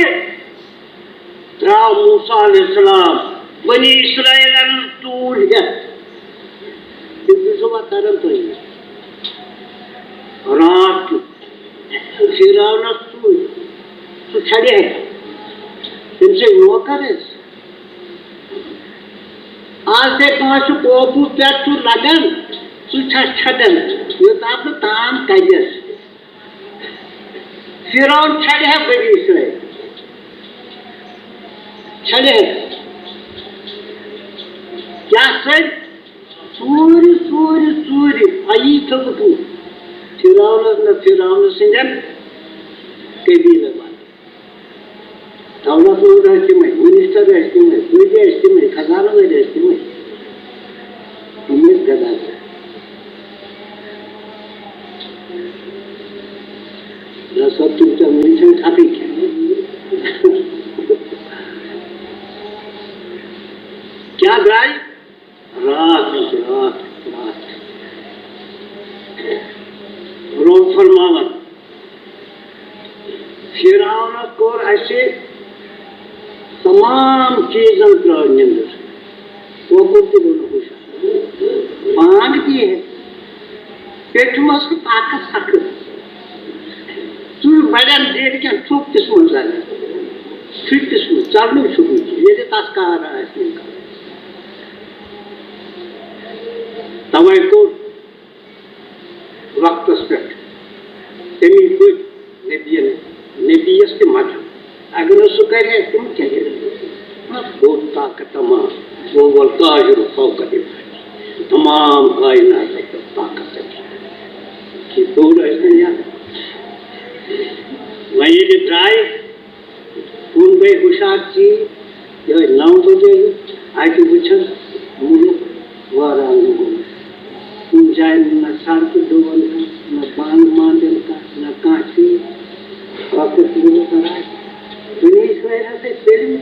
درٛاو موسیٰ علیہ السلام بنی اسرائیلن ژوٗرِ ہٮ۪تھ۔ تِم تہِ چھِ وۄنۍ کران تُہۍ۔ راتھ کیُتھ فرعونس ژوٗرِ۔ سُہ چھڑِ ہٮ۪کان۔ تٔمۍ چھِ نوکر ٲسۍ۔ آز تہِ کٲنٛسہِ قوبوٗ پٮ۪ٹھ چھُ لگان، سُہ چھَس چھٹان۔ یوٚتام نہٕ تام کَجَس۔ فرعون چھڑِ ہے بنی اسرائیل۔ چھڑِ ہے۔ کیٛاہ سۭتۍ؟ ژوٗرِ، ژوٗرِ، ژوٗرِ۔ اَیی تھوٚوُکھ نہٕ فرعونس نہ فرعون سٕنٛدٮ۪ن قبیٖلن منٛز۔ دولت مند ٲسۍ تِمے، منسٹر ٲسۍ تِمے، فوجی ٲسۍ تِمے، خزانہٕ وٲلۍ ٲسۍ تِمے۔ تِم ٲسۍ غدار۔ نہ سا تِم تہِ وٕنہِ چھِنہٕ کَتھٕے کینٛہہ۔ کیٛاہ درٛاے؟ راتھ، راتھ، راتھ۔ رۄب فرماوان، فرعونس کوٚر اسہِ تمام چیزن ترٲو نِندٕر۔ کۄکُر تہِ گوٚو نہٕ ہُشار۔ بانگ تہِ ہے۔ پیٚٹھمس چھُ طاقت سخت۔ ژٕ بڑٮ۪ن دیٖرکٮ۪ن ٹھُک تِس منٛز لگان۔ ٹھُکۍ تِس منٛز ژلنُے چھُکھ نہٕ کینٛہہ۔ ییٚلہِ تس کار آسہِ نہٕ کرُن۔ توے کوٚر وقتس پٮ۪ٹھ تٔمی پٲٹھۍ نبیَن، نبیَس تہِ مدد۔ اگر نہٕ سُہ کرِ ہے، تِم کیٛاہ کرِ؟ بوٚڑ طاقت تمام، وَهُوَ الْقَاهِرُ فَوْقَ عِبَادِهِ۔ تمام کائناتس پٮ۪ٹھ طاقت تٔمۍ سٕنٛز۔ کہِ بوٚڑ ٲسۍ تن یا وۄنۍ ییٚلہِ درٛاے، کُن گٔے ہُشار چیٖز، یِہوٚے نَو بجے ہیوٗ، اَتہِ وٕچھن مُلُک وٲران گوٚمُت۔ کُنہِ جایہِ نہٕ نہ سڑکہٕ ڈُوُن کانٛہہ، نہ بانہٕ مانٛدن کانٛہہ، نہ کانٛہہ چیٖز۔ وقت تہِ گوٚمُت خراب۔ بنی اسرائیل ہسا پٔرۍ۔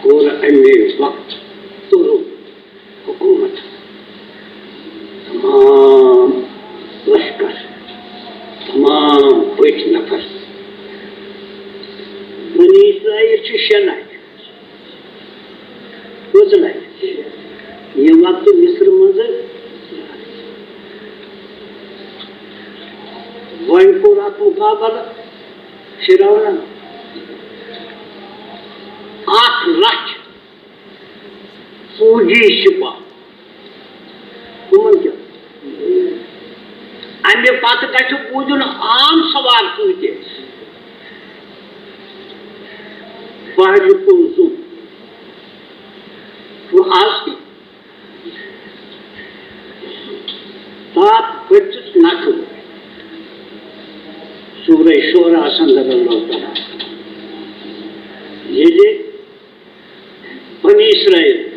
کوٚر اَمے وقت تُرُن حکومت، تمام لشکر، تمام بٔڑۍ نفر۔ بنی اسرائیل چھِ شےٚ لچھ۔ کٔژ لچھ؟ ییٚمہِ وقتہٕ مصر منٛز وۄنۍ کوٚر اَتھ مُقابلہٕ فرعونن۔ اَکھ لچھ فوجی سپاہ۔ اَمہِ پتہٕ گژھِ بوٗزُن عام سوال کۭتیاہ۔ بحرِ قلزم۔ وۄنۍ آز تہِ تَتھ بٔتھِس نَکھٕ سورہ شعراہَس اندر اللہ تعالیٰ۔ ییٚلہِ بنی اسرائیل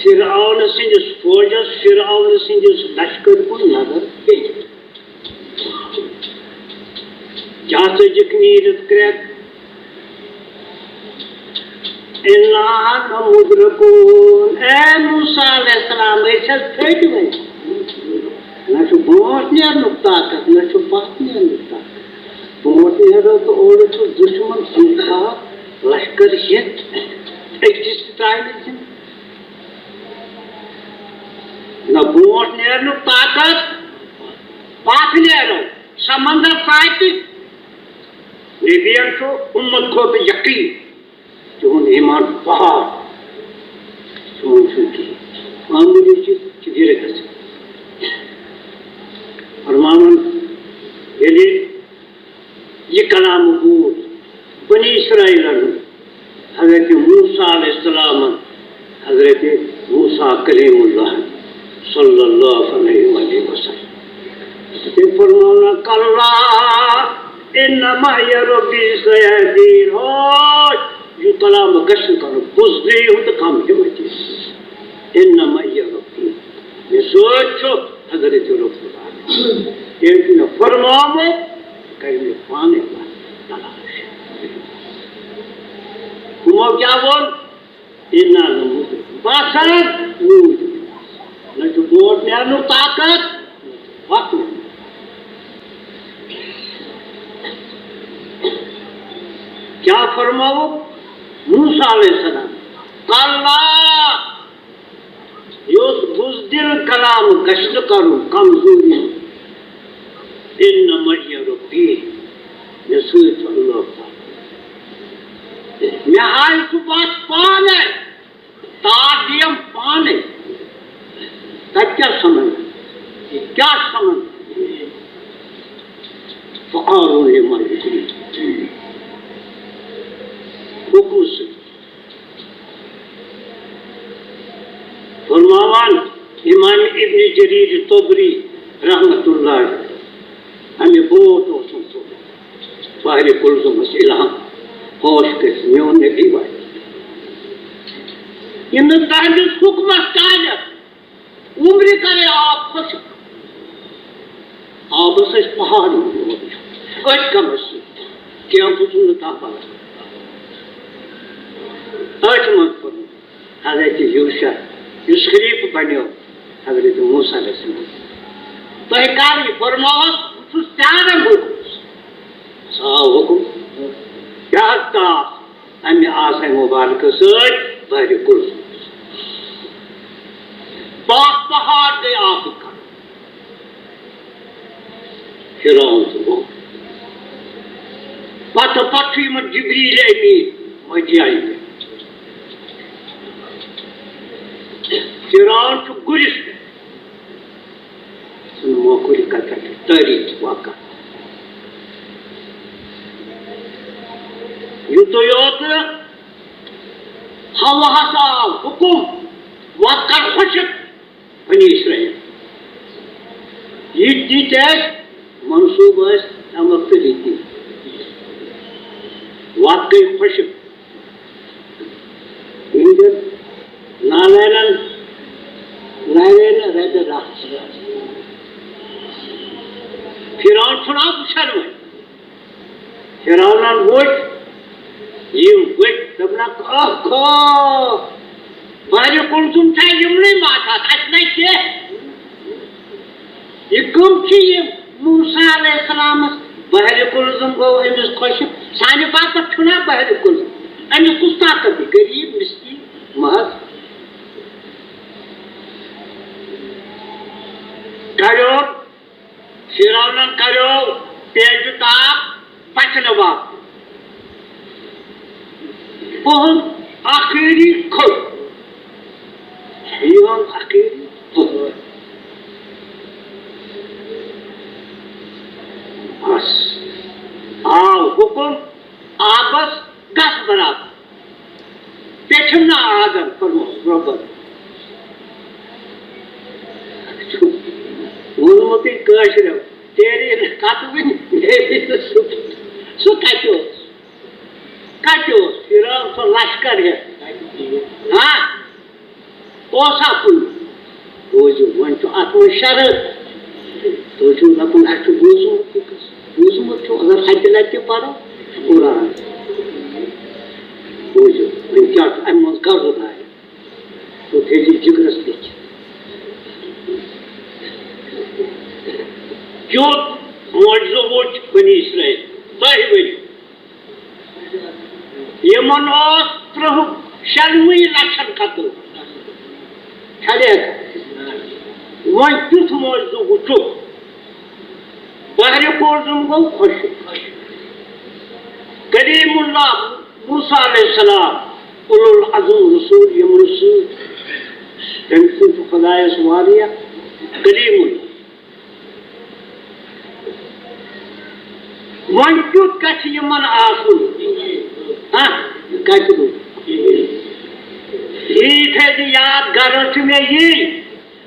فرعون سٕنٛدِس فوجس، فرعون سٕنٛدِس لشکر کُن نظر پیٚیہِ۔ کیٛاہ ژٔجِکھ نیٖرِتھ کرٛٮ۪کھ؟ اِنَّا لَمُدْرَكُونَ۔ اے موسیٰ علیہ السلام، أسۍ حظ پھٔٹۍ وۄنۍ۔ نہ چھُ برونٛٹھ نیرنُک طاقت، نہ چھُ پتھ نیرنُک طاقت۔ برونٛٹھ نیرو تہٕ اورٕ چھُ دُشمن سُنٛد کھاہ لشکر ہیٚتھ أکِس تہِ ترٛاوِ نہٕ زِنٛدٕ۔ نہ برونٛٹھ نیرنُک طاقت، پتھ نیرو۔ سمندر ژاپہِ۔ نبیَن چھُ اُمت کھوتہٕ یقین۔ تِہُنٛد ایمان پہاڑ۔ سون چھُنہٕ کِہیٖنۍ۔ معموٗلی چیٖز چھِ گِرٕ گژھان۔ فرماوان، ییٚلہِ یہِ کلام بوٗز بنی اسرائیلن، حضرت موسیٰ علیہ السلامن، حضرت موسیٰ کلیم اللہ صلی اللہ علیہ وآلہ وسلم۔ تٔمۍ فرموو، "کلا ان معی ربی سیہدین"۔ ہاے، یہِ کلام گژھِ نہٕ کرُن، بُزدِل ہُنٛد کم ہمتی۔ ان معی ربی، مےٚ سۭتۍ چھُ حضرت رب العالمین۔ ییٚلہِ مےٚ فرماوو، کرِ مےٚ پانے وَتھ تلاش۔ ہُمو کیٛاہ ووٚن؟ اِنا لَمُدْرَکُونَ۔ باسان، نوٗر۔ نہ چھُ برونٛٹھ نیرنُک طاقت، نہ چھُ پَکنُک۔ کیٛاہ فرماوُکھ موسیٰ علیہ السلام؟ کلا، یہِ اوس بُزدِل کلام، گژھِ نہٕ کرُن، کمزوری۔ ان معی ربی، مےٚ سۭتۍ چھُ اللہ تعالیٰ۔ مےٚ ہاوِ سُہ وَتھ پانے، تار دِیم پانے۔ تَتہِ کیٛاہ سَمجھ؟ کیٛاہ سَمجھ؟ فعال لما یرید۔ حُکمہٕ سۭتۍ۔ فرماوان امام ابن جریر طبری رحمت اللہ علیہ، اَمہِ برونٛٹھ اوسُم سُہ بحرِ قلزمس الہام، ہوش کٔرِتھ میون نبی واتہِ۔ یِم نہٕ تہنٛدِس حُکمس تانٮ۪تھ عمرِ کرے آب خۄشک۔ آبس ٲسۍ پہاڑ أتھۍ کمس سۭتۍ، کینٛہہ بوٗزُم نہٕ تتھ بغٲر۔ أتھۍ منٛز کوٚرمُت حضرت یوشع، یُس خلیفہٕ بنیو حضرت موسیٰ علیہ السلام۔ تۄہہِ کر یہِ فرماوس، بہٕ چھُس پیاران حُکمس۔ سُہ آو حُکم، کیٛاہ تاپھ؟ اَمہِ آسہٕ مُبارکہٕ سۭتۍ بحرِ قلزم۔ پاک پہاڑ گٔے آبٕکۍ کَنہٕ۔ فرعون تہٕ گوٚو۔ پتہٕ پتہٕ چھُ یِمن جبریل امین وحی آیہِ پٮ۪ٹھ۔ فرعون چھُ گُرِس پٮ۪ٹھ۔ سُنٛد موقعہٕ کتھ تٲریخ واقع۔ یُتُے یوت نہٕ ہواہس آو حُکم، وَتھ کر خۄشک بنی اسرائیل۔ یہِ تہِ تہِ اَسہِ منصوٗبہٕ ٲسۍ تَمہِ وقتہٕ دِتمٕتۍ۔ وَتھ گٔے خۄشک۔ یِہِنٛدٮ۪ن نالینن، نالینن رَبہِ رَس۔ فرعون چھُنہ وٕچھان وۄنۍ۔ فرعونن وٕچھ، یِم وٕچھ، دوٚپنکھ، "اوہ، اوہ، بحرِ قلزم چھا یِمنٕے ماتھا، اَسہِ نَے کینٛہہ؟" یہِ کٕم چھِ یِم؟ موسیٰ علیہ السلامس بحرِ قلزم گوٚو أمِس خۄشک، سانہِ باپتھ چھُنہ بحرِ قلزم؟ أمِس کُس طاقت دی؟ غریٖب، مسکیٖن، محض۔ کریو، فرعونن کریو پیچھِ تاپھ بچنہٕ باپتھ۔ پہن آخری کھوٚت۔ یِہُنٛد آخری پہن۔ رۄبن۔ ووٚنمُتٕے کٲشرٮ۪و، تیرے کتھ ؤنۍ، میرے سُہ، سُہ کتہِ اوس؟ کتہِ اوس؟ فرعون سُہ لشکر ہٮ۪تھ۔ ہاں؟ اوسا کُنہِ؟ بوٗزِو، وۄنۍ چھُ اتھ منٛز شرط۔ تُہۍ چھِو دپان، اَسہِ چھُ بوٗزمُت یہِ قصہٕ۔ بوٗزمُت چھُ، اگر ہتہِ لٹہِ تہِ پرو قرآن۔ بوٗزِو، وۄنۍ کیٛاہ چھُ اَمہِ منٛز غرض آسہِ؟ تُہۍ تھٲیزِ جِگرس لیٚکھِتھ۔ کیُتھ معجزٕ وُچھ بنی اسرائیل۔ تۄہہِ ؤنِو، یِمن اوس ترٕٛہ، شٮ۪نوَے لچھن قتل۔ چھا ٹھیٖک؟ وۄنۍ کیُتھ معجزٕ وُچھُکھ؟ بحرِ قلزم گوٚو خۄشک۔ کلیم اللہ موسیٰ علیہ السلام، اولو العزم رسول یِمن سۭتۍ، تٔمۍ سُنٛد چھُ خۄدایس واریاہ۔ کلیم اللہ۔ وۄنۍ کیُتھ گژھِ یِمن آسُن؟ ہاں، یہِ کتہِ روٗد؟ یی تھٲیزِ یاد، غرض چھُ مےٚ یی،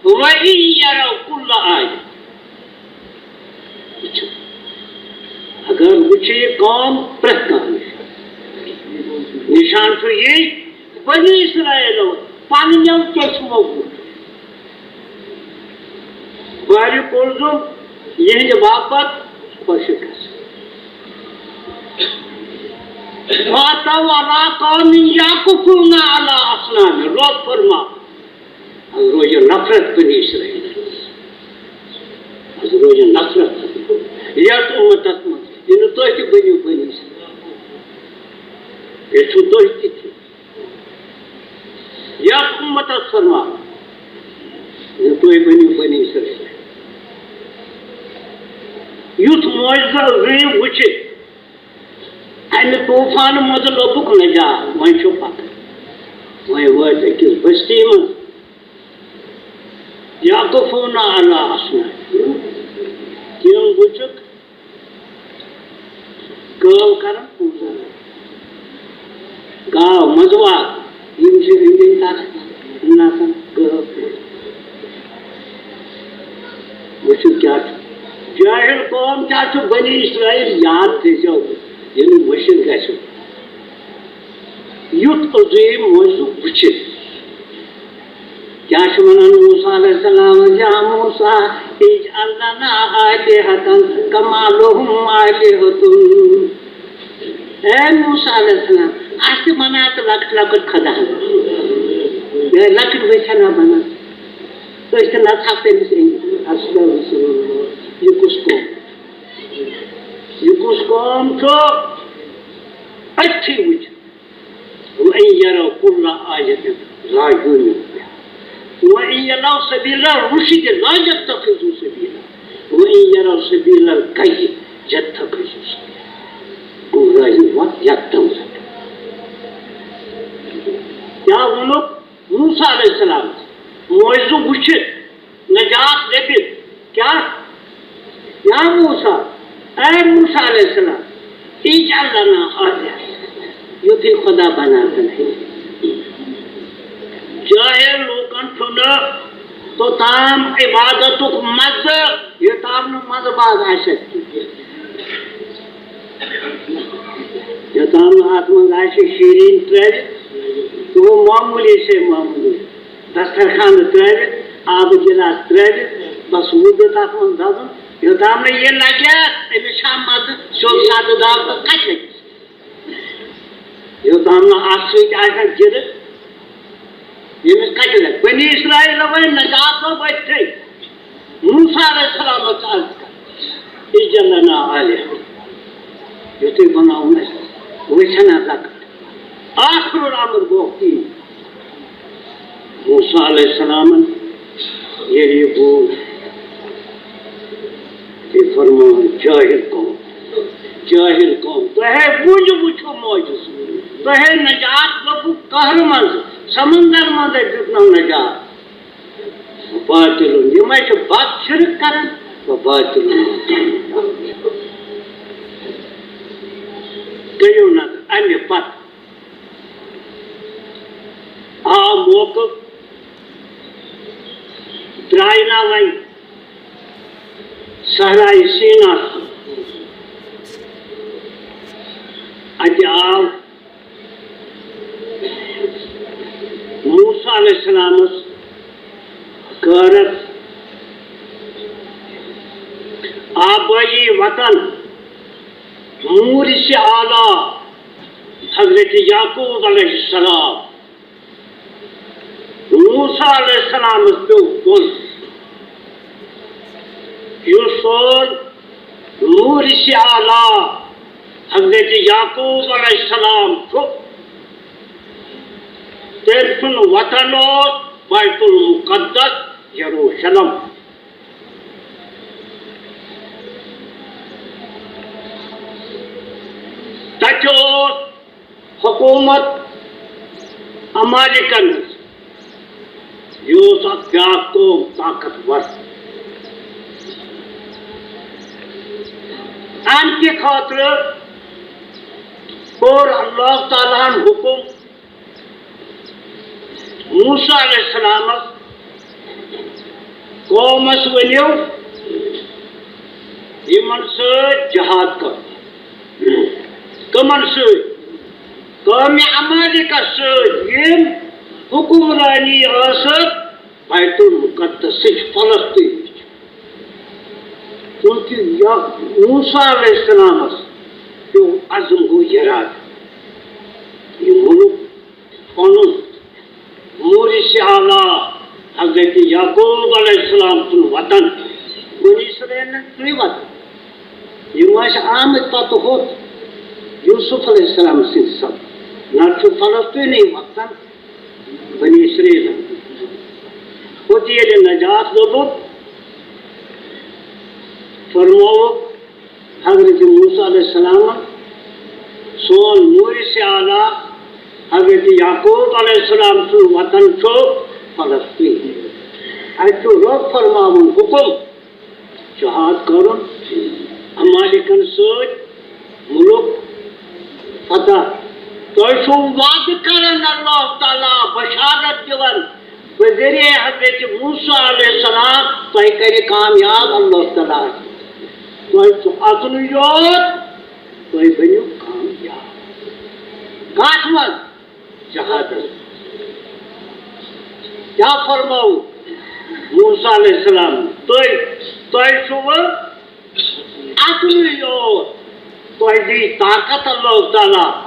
وَإِن يَرَوْا كُلَّ آيَةٍ۔ وٕچھِو، اگر وٕچھِ یہِ قوم پرٛٮ۪تھ کانٛہہ نِشان، نِشان چھُ یی، بنی اسرائیلو پننیو کیٛاہ چھُ ووٚنمُت؟ بحرِ قلزم یِہنٛدِ باپتھ خۄشک گژھِ۔ فَأَتَوْا عَلَىٰ قَوْمٍ يَعْكُفُونَ عَلَىٰ أَصْنَامٍ۔ رۄب فرما، از روزِ نفرت بنی اسرائیل۔ از روزِ نفرت یتھ امتس منٛز، یہِ نہٕ تُہۍ تہِ بٔنِو بنی اسرائیل۔ یہِ چھُو تُہۍ تہِ تہِ۔ یتھ امتس فرما، یہِ تُہۍ بٔنِو بنی اسرائیل۔ یُتھ معجزٕ عظیٖم وٕچھِتھ، امہِ طوفانہٕ منٛزٕ لوٚبُکھ نجات۔ وۄنۍ چھُ پتہ، وۄنۍ وٲتۍ أکِس بستی منٛز، یعکفون علی اصنام، تِم وٕچھُکھ گٲو کران پوٗزا۔ گاو، منٛزٕ باگ، یِم چھِ أنٛدۍ أنٛدۍ تَتھ نَژان، گٲو۔ وٕچھِو کیٛاہ چھُ۔ جٲہِل قوم کیٛاہ چھُ؟ بنی اسرائیل یاد تھٲیزیو، ییٚلہِ مٔشِتھ گژھِ۔ یُتھ عظیٖم معجزٕ وٕچھِتھ۔ کیٛاہ چھُ وَنان موسیٰ علیہ السلام؟ یا موسیٰ، اجعل لنا آلہة کما لہم آلہة۔ اے موسیٰ علیہ السلام، اَسہِ تہِ بناو تہٕ لۄکٕٹۍ لۄکٕٹۍ خدا۔ یِہوٚے لۄکٕٹۍ وٕچھِ ہنا بنان۔ أسۍ تہِ نژہاو تٔمِس أنٛدۍ۔ اَصلی رسول اللہ، یہِ کُس قوم؟ یہِ کُس قوم چھُ؟ أتھی وٕچھ۔ وَإِن يَرَوْا كُلَّ آيَةٍ لَا يُؤْمِنُوا بِهَا وَإِن يَرَوْا سَبِيلَ الرُّشْدِ لَا يَتَّخِذُوهُ سَبِيلًا وَإِن يَرَوْا سَبِيلَ الْغَيِّ يَتَّخِذُوهُ سَبِيلًا۔ گمراہی وَتھ یَتھ تام۔ کیٛاہ ووٚنُکھ موسیٰ علیہ السلام؟ معجزٕ وٕچھِتھ نجات لٔبِتھ۔ کیٛاہ؟ یا موسیٰ، اے موسیٰ علیہ السلام، اجعل لنا آلہة، یُتھُے خدا بناوتن ہے۔ جٲہِل لوٗکن چھُنہٕ توٚتام عبادتُک مزٕ، یوٚتام نہٕ منٛزٕ باگ آسٮ۪کھ۔ یوٚتام نہٕ اَتھ منٛز آسہِ شیٖریٖن ترٛٲوِتھ، تہٕ ہُہ معموٗلی سے معموٗلی۔ دسترخوان ترٲوِتھ، آبہٕ گِلاس ترٲوِتھ، بس وُہ دیُت اَتھ منٛز دَزُن۔ یوٚتام نہٕ یہِ لگہِ، أمِس چھا مَزٕ سیوٚد سادٕ داغ تہٕ کَتہِ لگہِ؟ یوٚتام نہٕ اَتھ سۭتۍ آسہِ نہ گِرٕ، ییٚمِس کَتہِ لگہِ؟ بنی اسرائیل وۄنۍ نجات لوٚب أتھۍ۔ موسیٰ علیہ السلامس عرض کر، اجعل لنا آلہة، یُتھُے بناوُن اَسہِ وٕچھن ہا لۄکٕٹ۔ آخر الامر گوٚو تی۔ موسیٰ علیہ السلامن ییٚلہِ یہِ بوٗز، تٔمۍ فرموو، جٲہِل قوم، جٲہِل قوم، تۄہے وُنہِ وٕچھو معجزٕ، تۄہے نجات لوٚبوُ قہرٕ منٛزٕ، سمندر منٛزے دیُتنو نجات۔ باطل، یِمے چھِ بد شرک کران، و باطل۔ کٔرِو نظر اَمہِ پتہٕ۔ آو موقعہٕ، درٛاے نا وۄنۍ صحرائے سینا۔ اَتہِ آو موسیٰ علیہ السلامس غٲرت، آبٲیی وطن مورثِ اعلیٰ حضرت یعقوب علیہ السلام۔ موسیٰ علیہ السلامس پیوٚو بۄن، یُس سون مورثِ اعلیٰ حضرت یعقوب علیہ السلام چھُ، تٔمۍ سُنٛد وطن اوس بیت المقدس، یروشلم۔ تَتہِ اوس حکومت عمالقن ہٕنٛز۔ یہِ اوس اکھ بیاکھ قوم طاقتور۔ اَمہِ کہِ خٲطرٕ کوٚر اللہ تعالیٰ ہن حکم موسیٰ علیہ السلامس، قومس ؤنِو، یِمن سۭتۍ جہاد کرو۔ کٕمن سۭتۍ؟ قومِ عمالقس سۭتۍ، یِم حکمرٲنی ٲسٕکھ بیت المقدسٕچ، فلسطینٕچ۔ چونکہ یا موسیٰ علیہ السلامس پیوٚو عزم، گوٚو ارادٕ، یہِ مُلک پنُن، مورثِ اعلیٰ حضرت یعقوب علیہ السلام سُنٛد وطن، بنی اسرائیل چھُنہٕ وطن۔ یِم ٲسۍ آمٕتۍ پتہٕ ہوٚت یوسف علیہ السلام سٕنٛدِ سببہٕ، نتہٕ چھُ فلسطینٕے وطن بنی اسرائیل۔ ہوٚت ییٚلہِ نجات لوٚبُکھ، فرمووُکھ حضرت موسیٰ علیہ السلامن، سون مورثِ اعلیٰ حضرت یعقوب علیہ السلام سُنٛد وطن چھُ فلسطین۔ اَتہِ چھُ رۄب فرماوان حُکُم جہاد کرُن، عمالقن سۭتۍ مُلک فتح۔ تۄہہِ چھُو وعدٕ کران اللہ تعالیٰ، بشارت دِوان بذریعہ حضرت موسیٰ علیہ السلام، تۄہہِ کرِ کامیاب اللہ تعالیٰ۔ تۄہہِ چھُ اَژُن یوت، تُہۍ بٔنِو کامیاب۔ کَتھ منٛز؟ جہادس۔ کیٛاہ فرموو موسیٰ علیہ السلام؟ تُہۍ، تۄہہِ چھُوٕ اَژُنُے یوت، تۄہہِ دی طاقت اللہ تعالیٰ،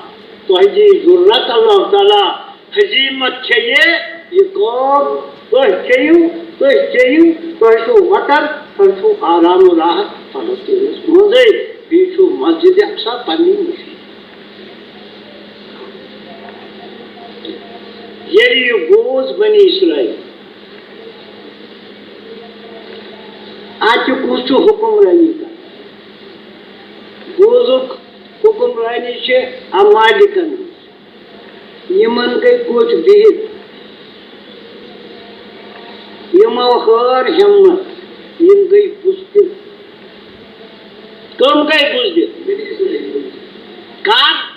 تۄہہِ دی ضروٗرت اللہ تعالیٰ، ہزیمت کھیٚیہِ یہِ قوم، تُہۍ کھیٚیِو، تُہۍ چیٚیِو، تۄہہِ چھُو وطن، تۄہہِ چھُو آرام و راحت فلسطینس منٛزٕے، بیٚیہِ چھُو مسجد اقصیٰ پننی مشیٖد۔ ییٚلہِ یہِ بوٗز بنی اسرائیل، اَتہِ کُس چھُ حُکمرٲنی کران؟ بوٗزُکھ حُکمرٲنی چھِ عمالقن ہٕنٛز۔ یِمن گٔے کوٚچھ بِہِتھ، یِمو ہٲر ہمت، یِم گٔے بُزدِل۔ کٕم گٔے بُزدِل؟ کر؟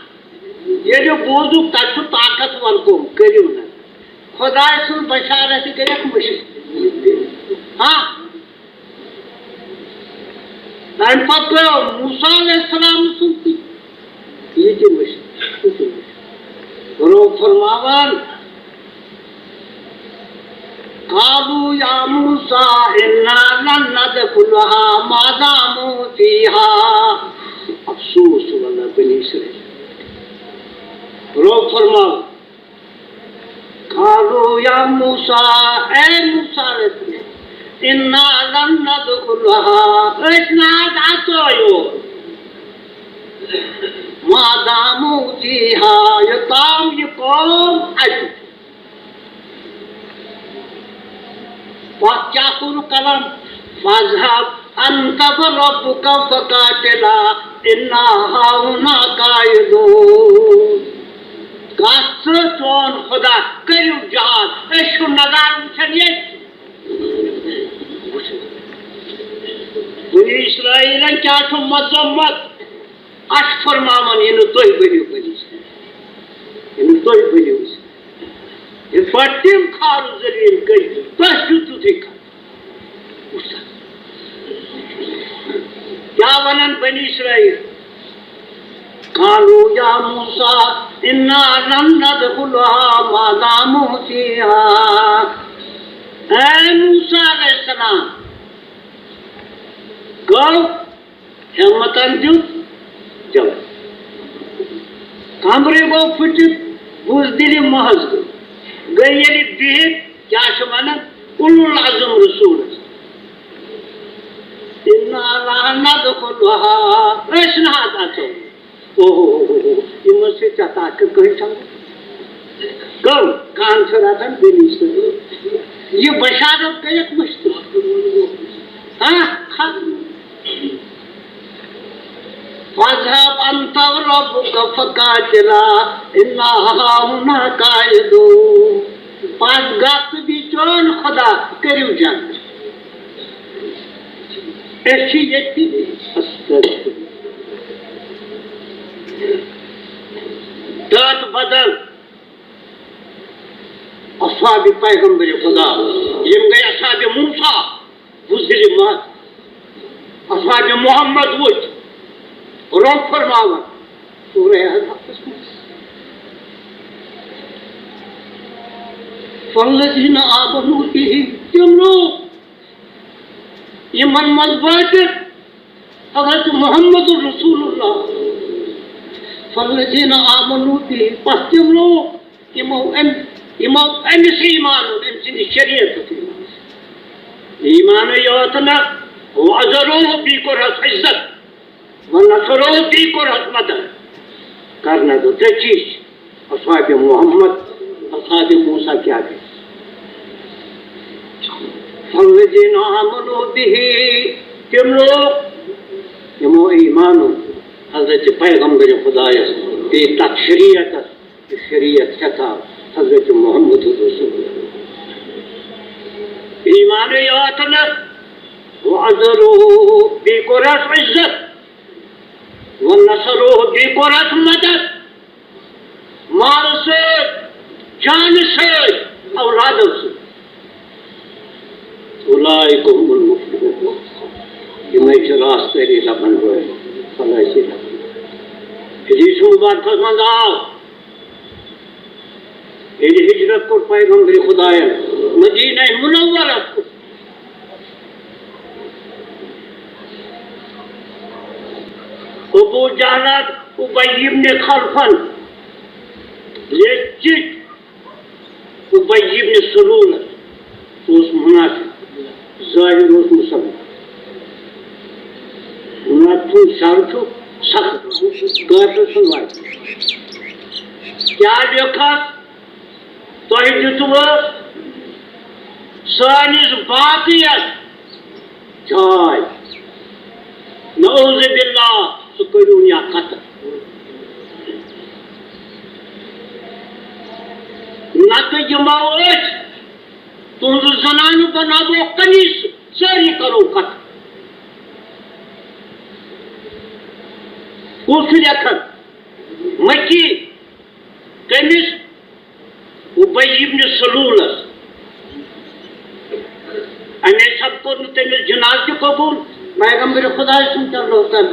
ییٚلہِ بوٗزُکھ تَتہِ چھُ طاقتور قوم، کٔرِو نہٕ۔ خۄداے سٕنٛز بشارت تہِ کٔرِکھ مٔشِتھ۔ ہاں؟ تَمہِ پتہٕ پیوٚو موسیٰ علیہ السلام سُنٛد تہِ، یہِ تہِ مٔشِتھ، سُہ تہِ مٔشِتھ۔ رۄب فرماوان، قالوا يا موسى إنا لن ندخلها ما داموا فيها۔ افسوس واللہ بنی اسرائیل۔ رۄب فرماو، قالوا يا موسى، اے موسیٰ علیہ السلام، إنا لن ندخلها، أسۍ نہ حظ اَژو یور، ما داموا فيها، یوٚتام یہِ قوم اَتہِ چھُ۔ پتہٕ کیٛاہ کوٚرُکھ قلم؟ فاذهب أنت وربك فقاتلا إنا هاهنا قاعدون۔ گژھ ژٕ، چون خدا، کٔرِو جہاد، أسۍ چھِو نظارٕ وٕچھان ییٚتہِ۔ بنی اسرائیلن کیٛاہ چھُ مذمت؟ اَسہِ فرماوان، یہِ نہٕ تُہۍ بٔنِو بنی اسرائیل، یہِ نہٕ تُہۍ بٔنِو أسۍ۔ ییٚلہِ پتہٕ تِم خار و ذلیل گٔے، تۄہہِ چھُو تیُتھُے کَرُن۔ وٕچھ سا۔ کیٛاہ وَنان بنی اسرائیل؟ قالوا يا موسى إنا لن ندخلها ما داموا فيها۔ اے موسیٰ علیہ السلام، گوٚو ہمتن دیُت جواب۔ کمرٕ گوٚو پھُٹِتھ، بُزدِلہِ محض گٔے۔ گٔے ییٚلہِ بِہِتھ، کیٛاہ چھِ وَنان؟ اولو العزم رسوٗلس۔ إنا لن ندخلها، أسۍ نہ حظ اَژو۔ اوہ، یِمو سۭتۍ ژےٚ طاقت کٕہٕنۍ چھَنہٕ۔ کم کان چھِ رٹان بنی اسرائیل۔ یہِ بشارت گٔیَکھ مٔشتٕے۔ ہاں، ختم۔ فاذهب أنت وربك فقاتلا إنا هاهنا قاعدون۔ پس گژھ تہٕ بیٚیہِ چون خدا، کٔرِو جنگ۔ أسۍ چھِ ییٚتہِ۔ استغفر۔ دَتھ بدل۔ اصحاب پیغمبر خدا، یِم گٔے اصحاب موسیٰ، بُزدِلہِ محض۔ اصحاب محمد وٕچھ، رۄب فرماوان، سورہ احزابس منٛز۔ فالذین آمنوا به، تِم لوٗکھ یِمن منٛز بٲطِل حضرت محمد رسول اللہ، فالذین آمنوا به، پس تِم لوٗکھ یِمو أمۍ، یِمو أمِس ایمان اوٚن، أمۍ سٕنٛدِ شریعتُک ایمان۔ ایمانٕے یوت نہٕ، وعزروه، بیٚیہِ کوٚرہَس عزت، ونصروه، بیٚیہِ کوٚرہَس مدد۔ کرنہٕ گوٚو ترٛےٚ چیٖز چھِ۔ اصحاب محمد، اصحاب موسیٰ کیٛاہ گٔے؟ فالذین آمنوا به، تِم لوٗکھ یِمو ایمان اوٚن حضرت پیغمبر خدایس، بیٚیہِ تتھ شریعتس، یہِ شریعت کتاب حضرت محمد رسول اللہ۔ ایمانٕے یوت نہٕ، وعزروه، بیٚیہِ کوٚرہَس عزت، ونصروه، بیٚیہِ کوٚرہَس مدد، مالہٕ سۭتۍ، جانہٕ سۭتۍ، اولادو سۭتۍ۔ اولئک هم المفلحون۔ یِمے چھِ راستہٕ لبن وٲلۍ، فلٲحی لبن وٲلۍ۔ حدیث مبارکس منٛز آو، ییٚلہِ ہجرت کوٚر پیغمبر خدایَن مدینہ منورس کُن، ابو جہلن، ابی ابن خلفن، لیٚچھ چِٹھۍ ابی ابن سلولس، سُہ اوس منافق، ظٲہِر اوس مُسلمان۔ منافقن شر چھُ سخت، کٲفِر سُنٛد وَتہِ۔ کیٛاہ لیوٚکھس؟ تۄہہِ دِتوٕ سٲنِس باقٕیَس جاے۔ نعوذ باللہ، سُہ کٔرِو یا قتل۔ نتہٕ یِمو أسۍ تُہنٛزٕ زنانہٕ بناوو کنیٖز، سٲری کرو قتل۔ کُس چھُ لیکھان؟ مکی، کٔمِس؟ ابی ابن سلولس۔ اَمے سب کوٚر نہٕ تٔمِس جنازٕ تہِ قبوٗل۔ پیغمبر خدایہِ سُنٛد تہِ لوٚگ تَمہِ۔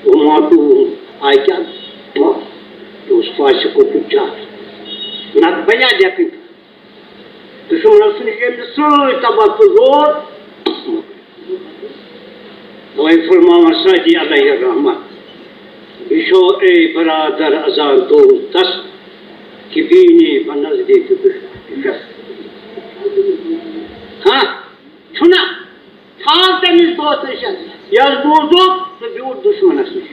وماتوٗ، آے کیٛاہ؟ موت۔ یہِ اوس فاسق و فجار۔ نتہٕ بنیٛا لیکھٕنۍ۔ دُشمنس نِش ییٚمہِ سۭتۍ تباہ تہٕ زور۔ وۄنۍ فرماوان سعدی علیہ الرحمہ، یہِ چھو اے برادر ازان دوست دست، کہ بینی بہ نزدیک بش۔ ہاں، چھُنہ، تھاو تٔمِس دوستس نِش۔ یس بوٗزُکھ، سُہ بیوٗٹھ دُشمنس نِش۔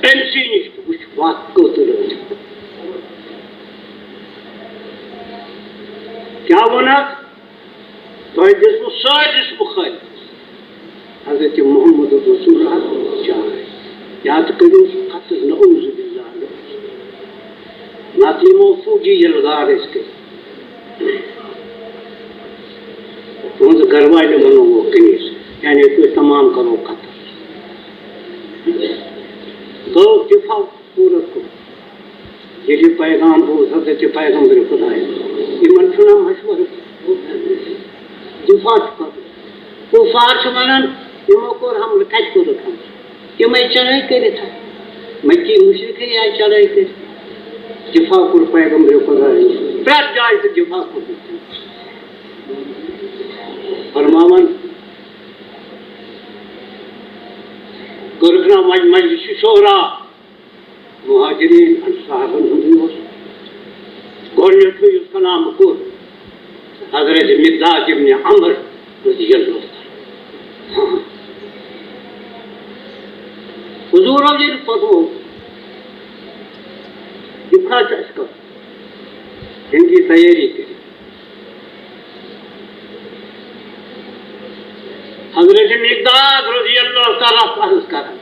أمۍ سٕے نِش تہٕ وٕچھ وَتھ کوٚت رٲوۍ۔ کیٛاہ ووٚنکھ؟ تۄہہِ دِژوٕ سٲرِس مُخٲلِفَس حضرت محمد رسول اللہ جاے۔ یا تہٕ کٔرِو سُہ قتل، نعوذ باللہ، نعوذ باللہ۔ نتہٕ یِمو فوجی یلغار أسۍ کٔرِتھ۔ تُہنٛزٕ گرٕ والٮ۪ن وَنو وۄنۍ کنیٖز، یعنی تُہۍ تمام کرو قتل۔ گوٚو دفاع۔ ضروٗرت کوٚر۔ ییٚلہِ یہِ پیغام بوٗز حضرت پیغمبر خدایَن، یِمَن چھُنہ مشورٕ، دِفاع چھُ کَرُن۔ کُفار چھِ وَنان، یِمو کوٚر حملہٕ، کَتہِ کوٚرُکھ حملہٕ؟ تِمَے چڑٲے کٔرِتھ، مَکِی مُشرِکٕے آیہِ چڑٲے کٔرِتھ۔ دِفاع کوٚر پیغمبر خدایَن، پرٛٮ۪تھ جایہِ تہٕ دِفاع کوٚرمُت۔ فرماوان، کوٚرُکھ نا وۄنۍ مجلس شورا، مہاجرین انصارن ہُنٛدُے اوس۔ گۄڈٕنیتھٕے یُس کلام کوٚر حضرت مقداد ابن عمر رضی اللہ عنہ۔ حضورو ییٚلہِ فرموو، یہِ کتھ چھُ اَسہِ کرُن، ییٚمہِ تیاری کٔرِتھ۔ حضرت مقداد رضی اللہ تعالیٰ عنہ عرض کران،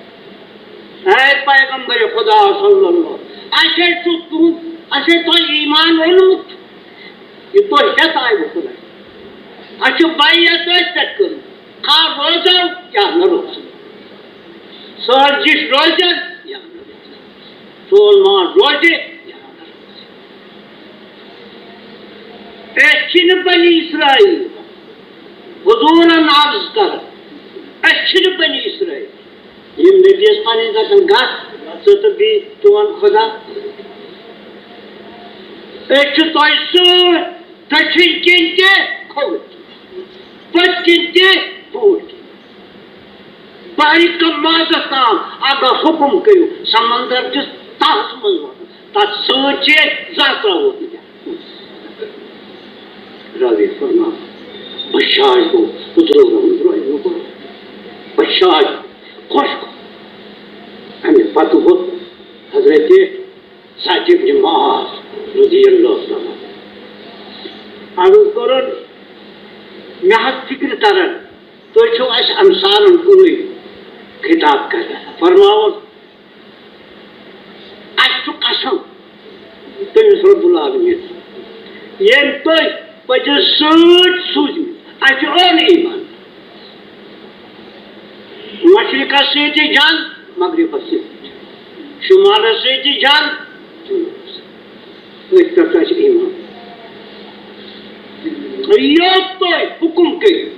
اے پیغمبر خدا صلی اللہ، اَسہِ چھُ تُہُنٛد، اَسہِ چھُ تۄہہِ ایمان اوٚنمُت، یہِ تۄہہِ ہٮ۪تھ آیوٕ خداے۔ اَسہِ چھُ بیعت أتھۍ پٮ۪ٹھ کٔرمٕژ، خواہ روزو یا نہ روزو، سٲزِش روزن یا نہ روزن، سون مان روزِ یا نہ روزِ۔ أسۍ چھِنہٕ بنی اسرائیل۔ حضوٗرن عرض کران، أسۍ چھِنہٕ بنی اسرائیل۔ یِم نبی یس پنٕنۍ دپان، گژھ ژٕ تہٕ بیٚیہِ چون خدا۔ أسۍ چھِ تۄہہِ سۭتۍ دٔچھِنۍ کِنۍ تہِ کھووٕرۍ کِنۍ، پٔتۍ کِنۍ تہِ بوٗٹھ کِنۍ۔ بحرِ کمازس تام اگر حُکم کٔرِو، سمندر کِس تہس منٛز وَسُن، تَتھ سۭتۍ چھِ أسۍ زانٛہہ ترٛاووکھ نہٕ کینٛہہ۔ راوی فرمان، بشاش گوٚو، حضور رحمت اللہ علیہ وسلم۔ بشاش، خۄش گوٚو۔ اَمہِ پتہٕ ووٚتھ حضرت سعد ابن معاذ رضی اللہ تعالیٰ عنہ۔ عرض کوٚرُن، مےٚ حظ فِکرِ تران، تُہۍ چھِو اَسہِ انصارن کُنُے خطاب کران۔ فرماوُن، اَسہِ چھُ قسم تٔمِس رب العالمین، ییٚمۍ تُہۍ پٔزِس سۭتۍ سوٗزمٕتۍ۔ اَسہِ اوٚن ایمان۔ مشرقس سۭتۍ تہِ جنگ، مغربس سۭتۍ تہِ جنگ، شمالس سۭتۍ تہِ جنگ، جنوبس سۭتۍ۔ أتھۍ پٮ۪ٹھ چھُ اَسہِ ایمان۔ یوٚت تُہۍ حُکم کٔرِو،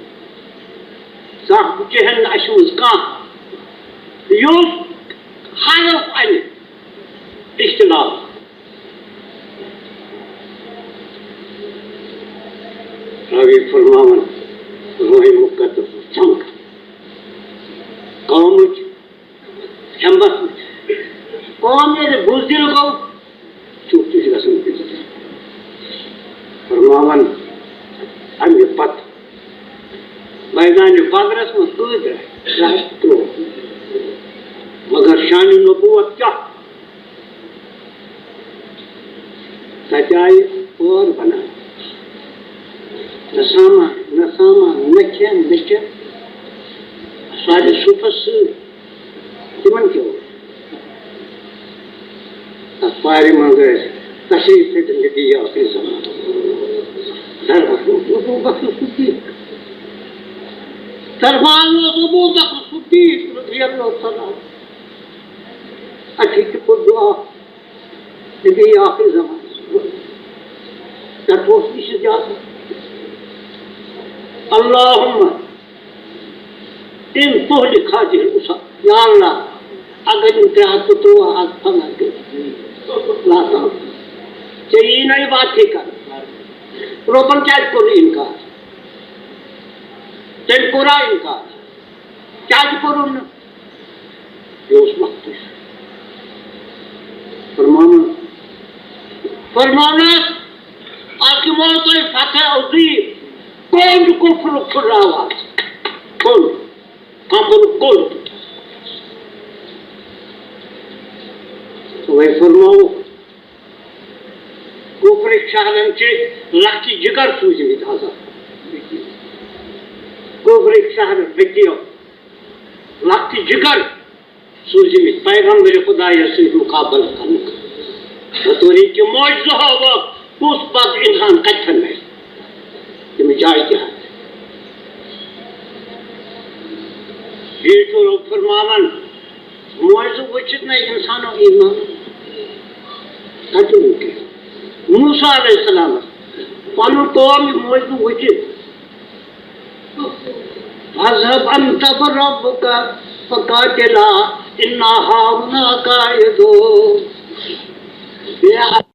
زانٛہہ کِہیٖنۍ نہٕ اَسہِ منٛز کانٛہہ، یُس حرف اَنہِ اختلاف۔ راوی فرماوان، روحِ مُقدس چمک۔ قومٕچ ہمت وٕچھ۔ قوم ییٚلہِ بُزدِل گوٚو، چُپ تہِ چھُ گژھان۔ فرماوان، اَمہِ پتہٕ میدانِ بدرس منٛز کۭتۍ درٛاے؟ زٕ ہتھ ترٛۆوُہ۔ مگر شانِ نبوت کیٛاہ؟ تَتہِ آیہِ پٲر بنان۔ نہ سامان، نہ سامان، نہ کھٮ۪ن، نہ چٮ۪ن۔ سُہ آیہِ صُفس سۭتۍ۔ تِمن کیٛاہ اوس؟ تَتھ پارِ منٛز ٲسۍ تشریٖف تھٲوِتھ نبی آخر زمان۔ دربار اوس ابو بکر صدیق۔ دربار اوس ابو بکر صدیق رضی اللہ تعالیٰ عنہ۔ اَتہِ تہِ کوٚر دُعا۔ نبی آخر زمان۔ تَتھ اوس یہِ اجازت۔ اللہم ان تہلک هذه الأسر، یا اللہ، اگر یِم ترٛےٚ ہتھ تہٕ ترٛۆوُہ آز فنا گٔے، لاتعلق، ژےٚ یی نہ یہِ واتھٕے کرنہٕ۔ رۄبن کیٛازِ کوٚر نہٕ انکار؟ تٔمۍ کوٚرا انکار؟ کیٛازِ کوٚرُن نہٕ؟ یہِ اوس وقتٕے۔ فرماوان، فرماونس، اَتھ دِمو تۄہہِ فتح عظیٖم۔ کوٚنٛڈ کُفرُک پھُٹراو آز۔ کوٚنٛڈ، کمبرُک کوٚنٛڈ۔ تَوَے فرماوُکھ، کُفرٕکۍ شہرن چھِ لۄکٹہِ جگر سوٗزمٕتۍ عذاب۔ کُفرٕکۍ شہرن بیٚکیو لۄکٹہِ جگر سوٗزمٕتۍ پیغمبر خدایس سۭتۍ مُقابلہٕ کرنہٕ خٲطرٕ۔ بطورِ کہِ معجزٕ ہاوکھ، کُس پتہٕ انسان کتہِ تھن میلہِ؟ تِم جایہِ تہِ ہاوکھ۔ بیٚیہِ چھُ رۄب فرماوان، معجزٕ وٕچھِتھ نَے اِنسانو ایٖمان۔ تَتہِ ووٚن کینٛہہ۔ موسیٰ علیہ السلامَس پَنُن قوم یہِ موجوٗد وٕچھِتھ، فاذهب أنت وربك فقاتلا إنا هاهنا قاعدون۔ بیٚیہِ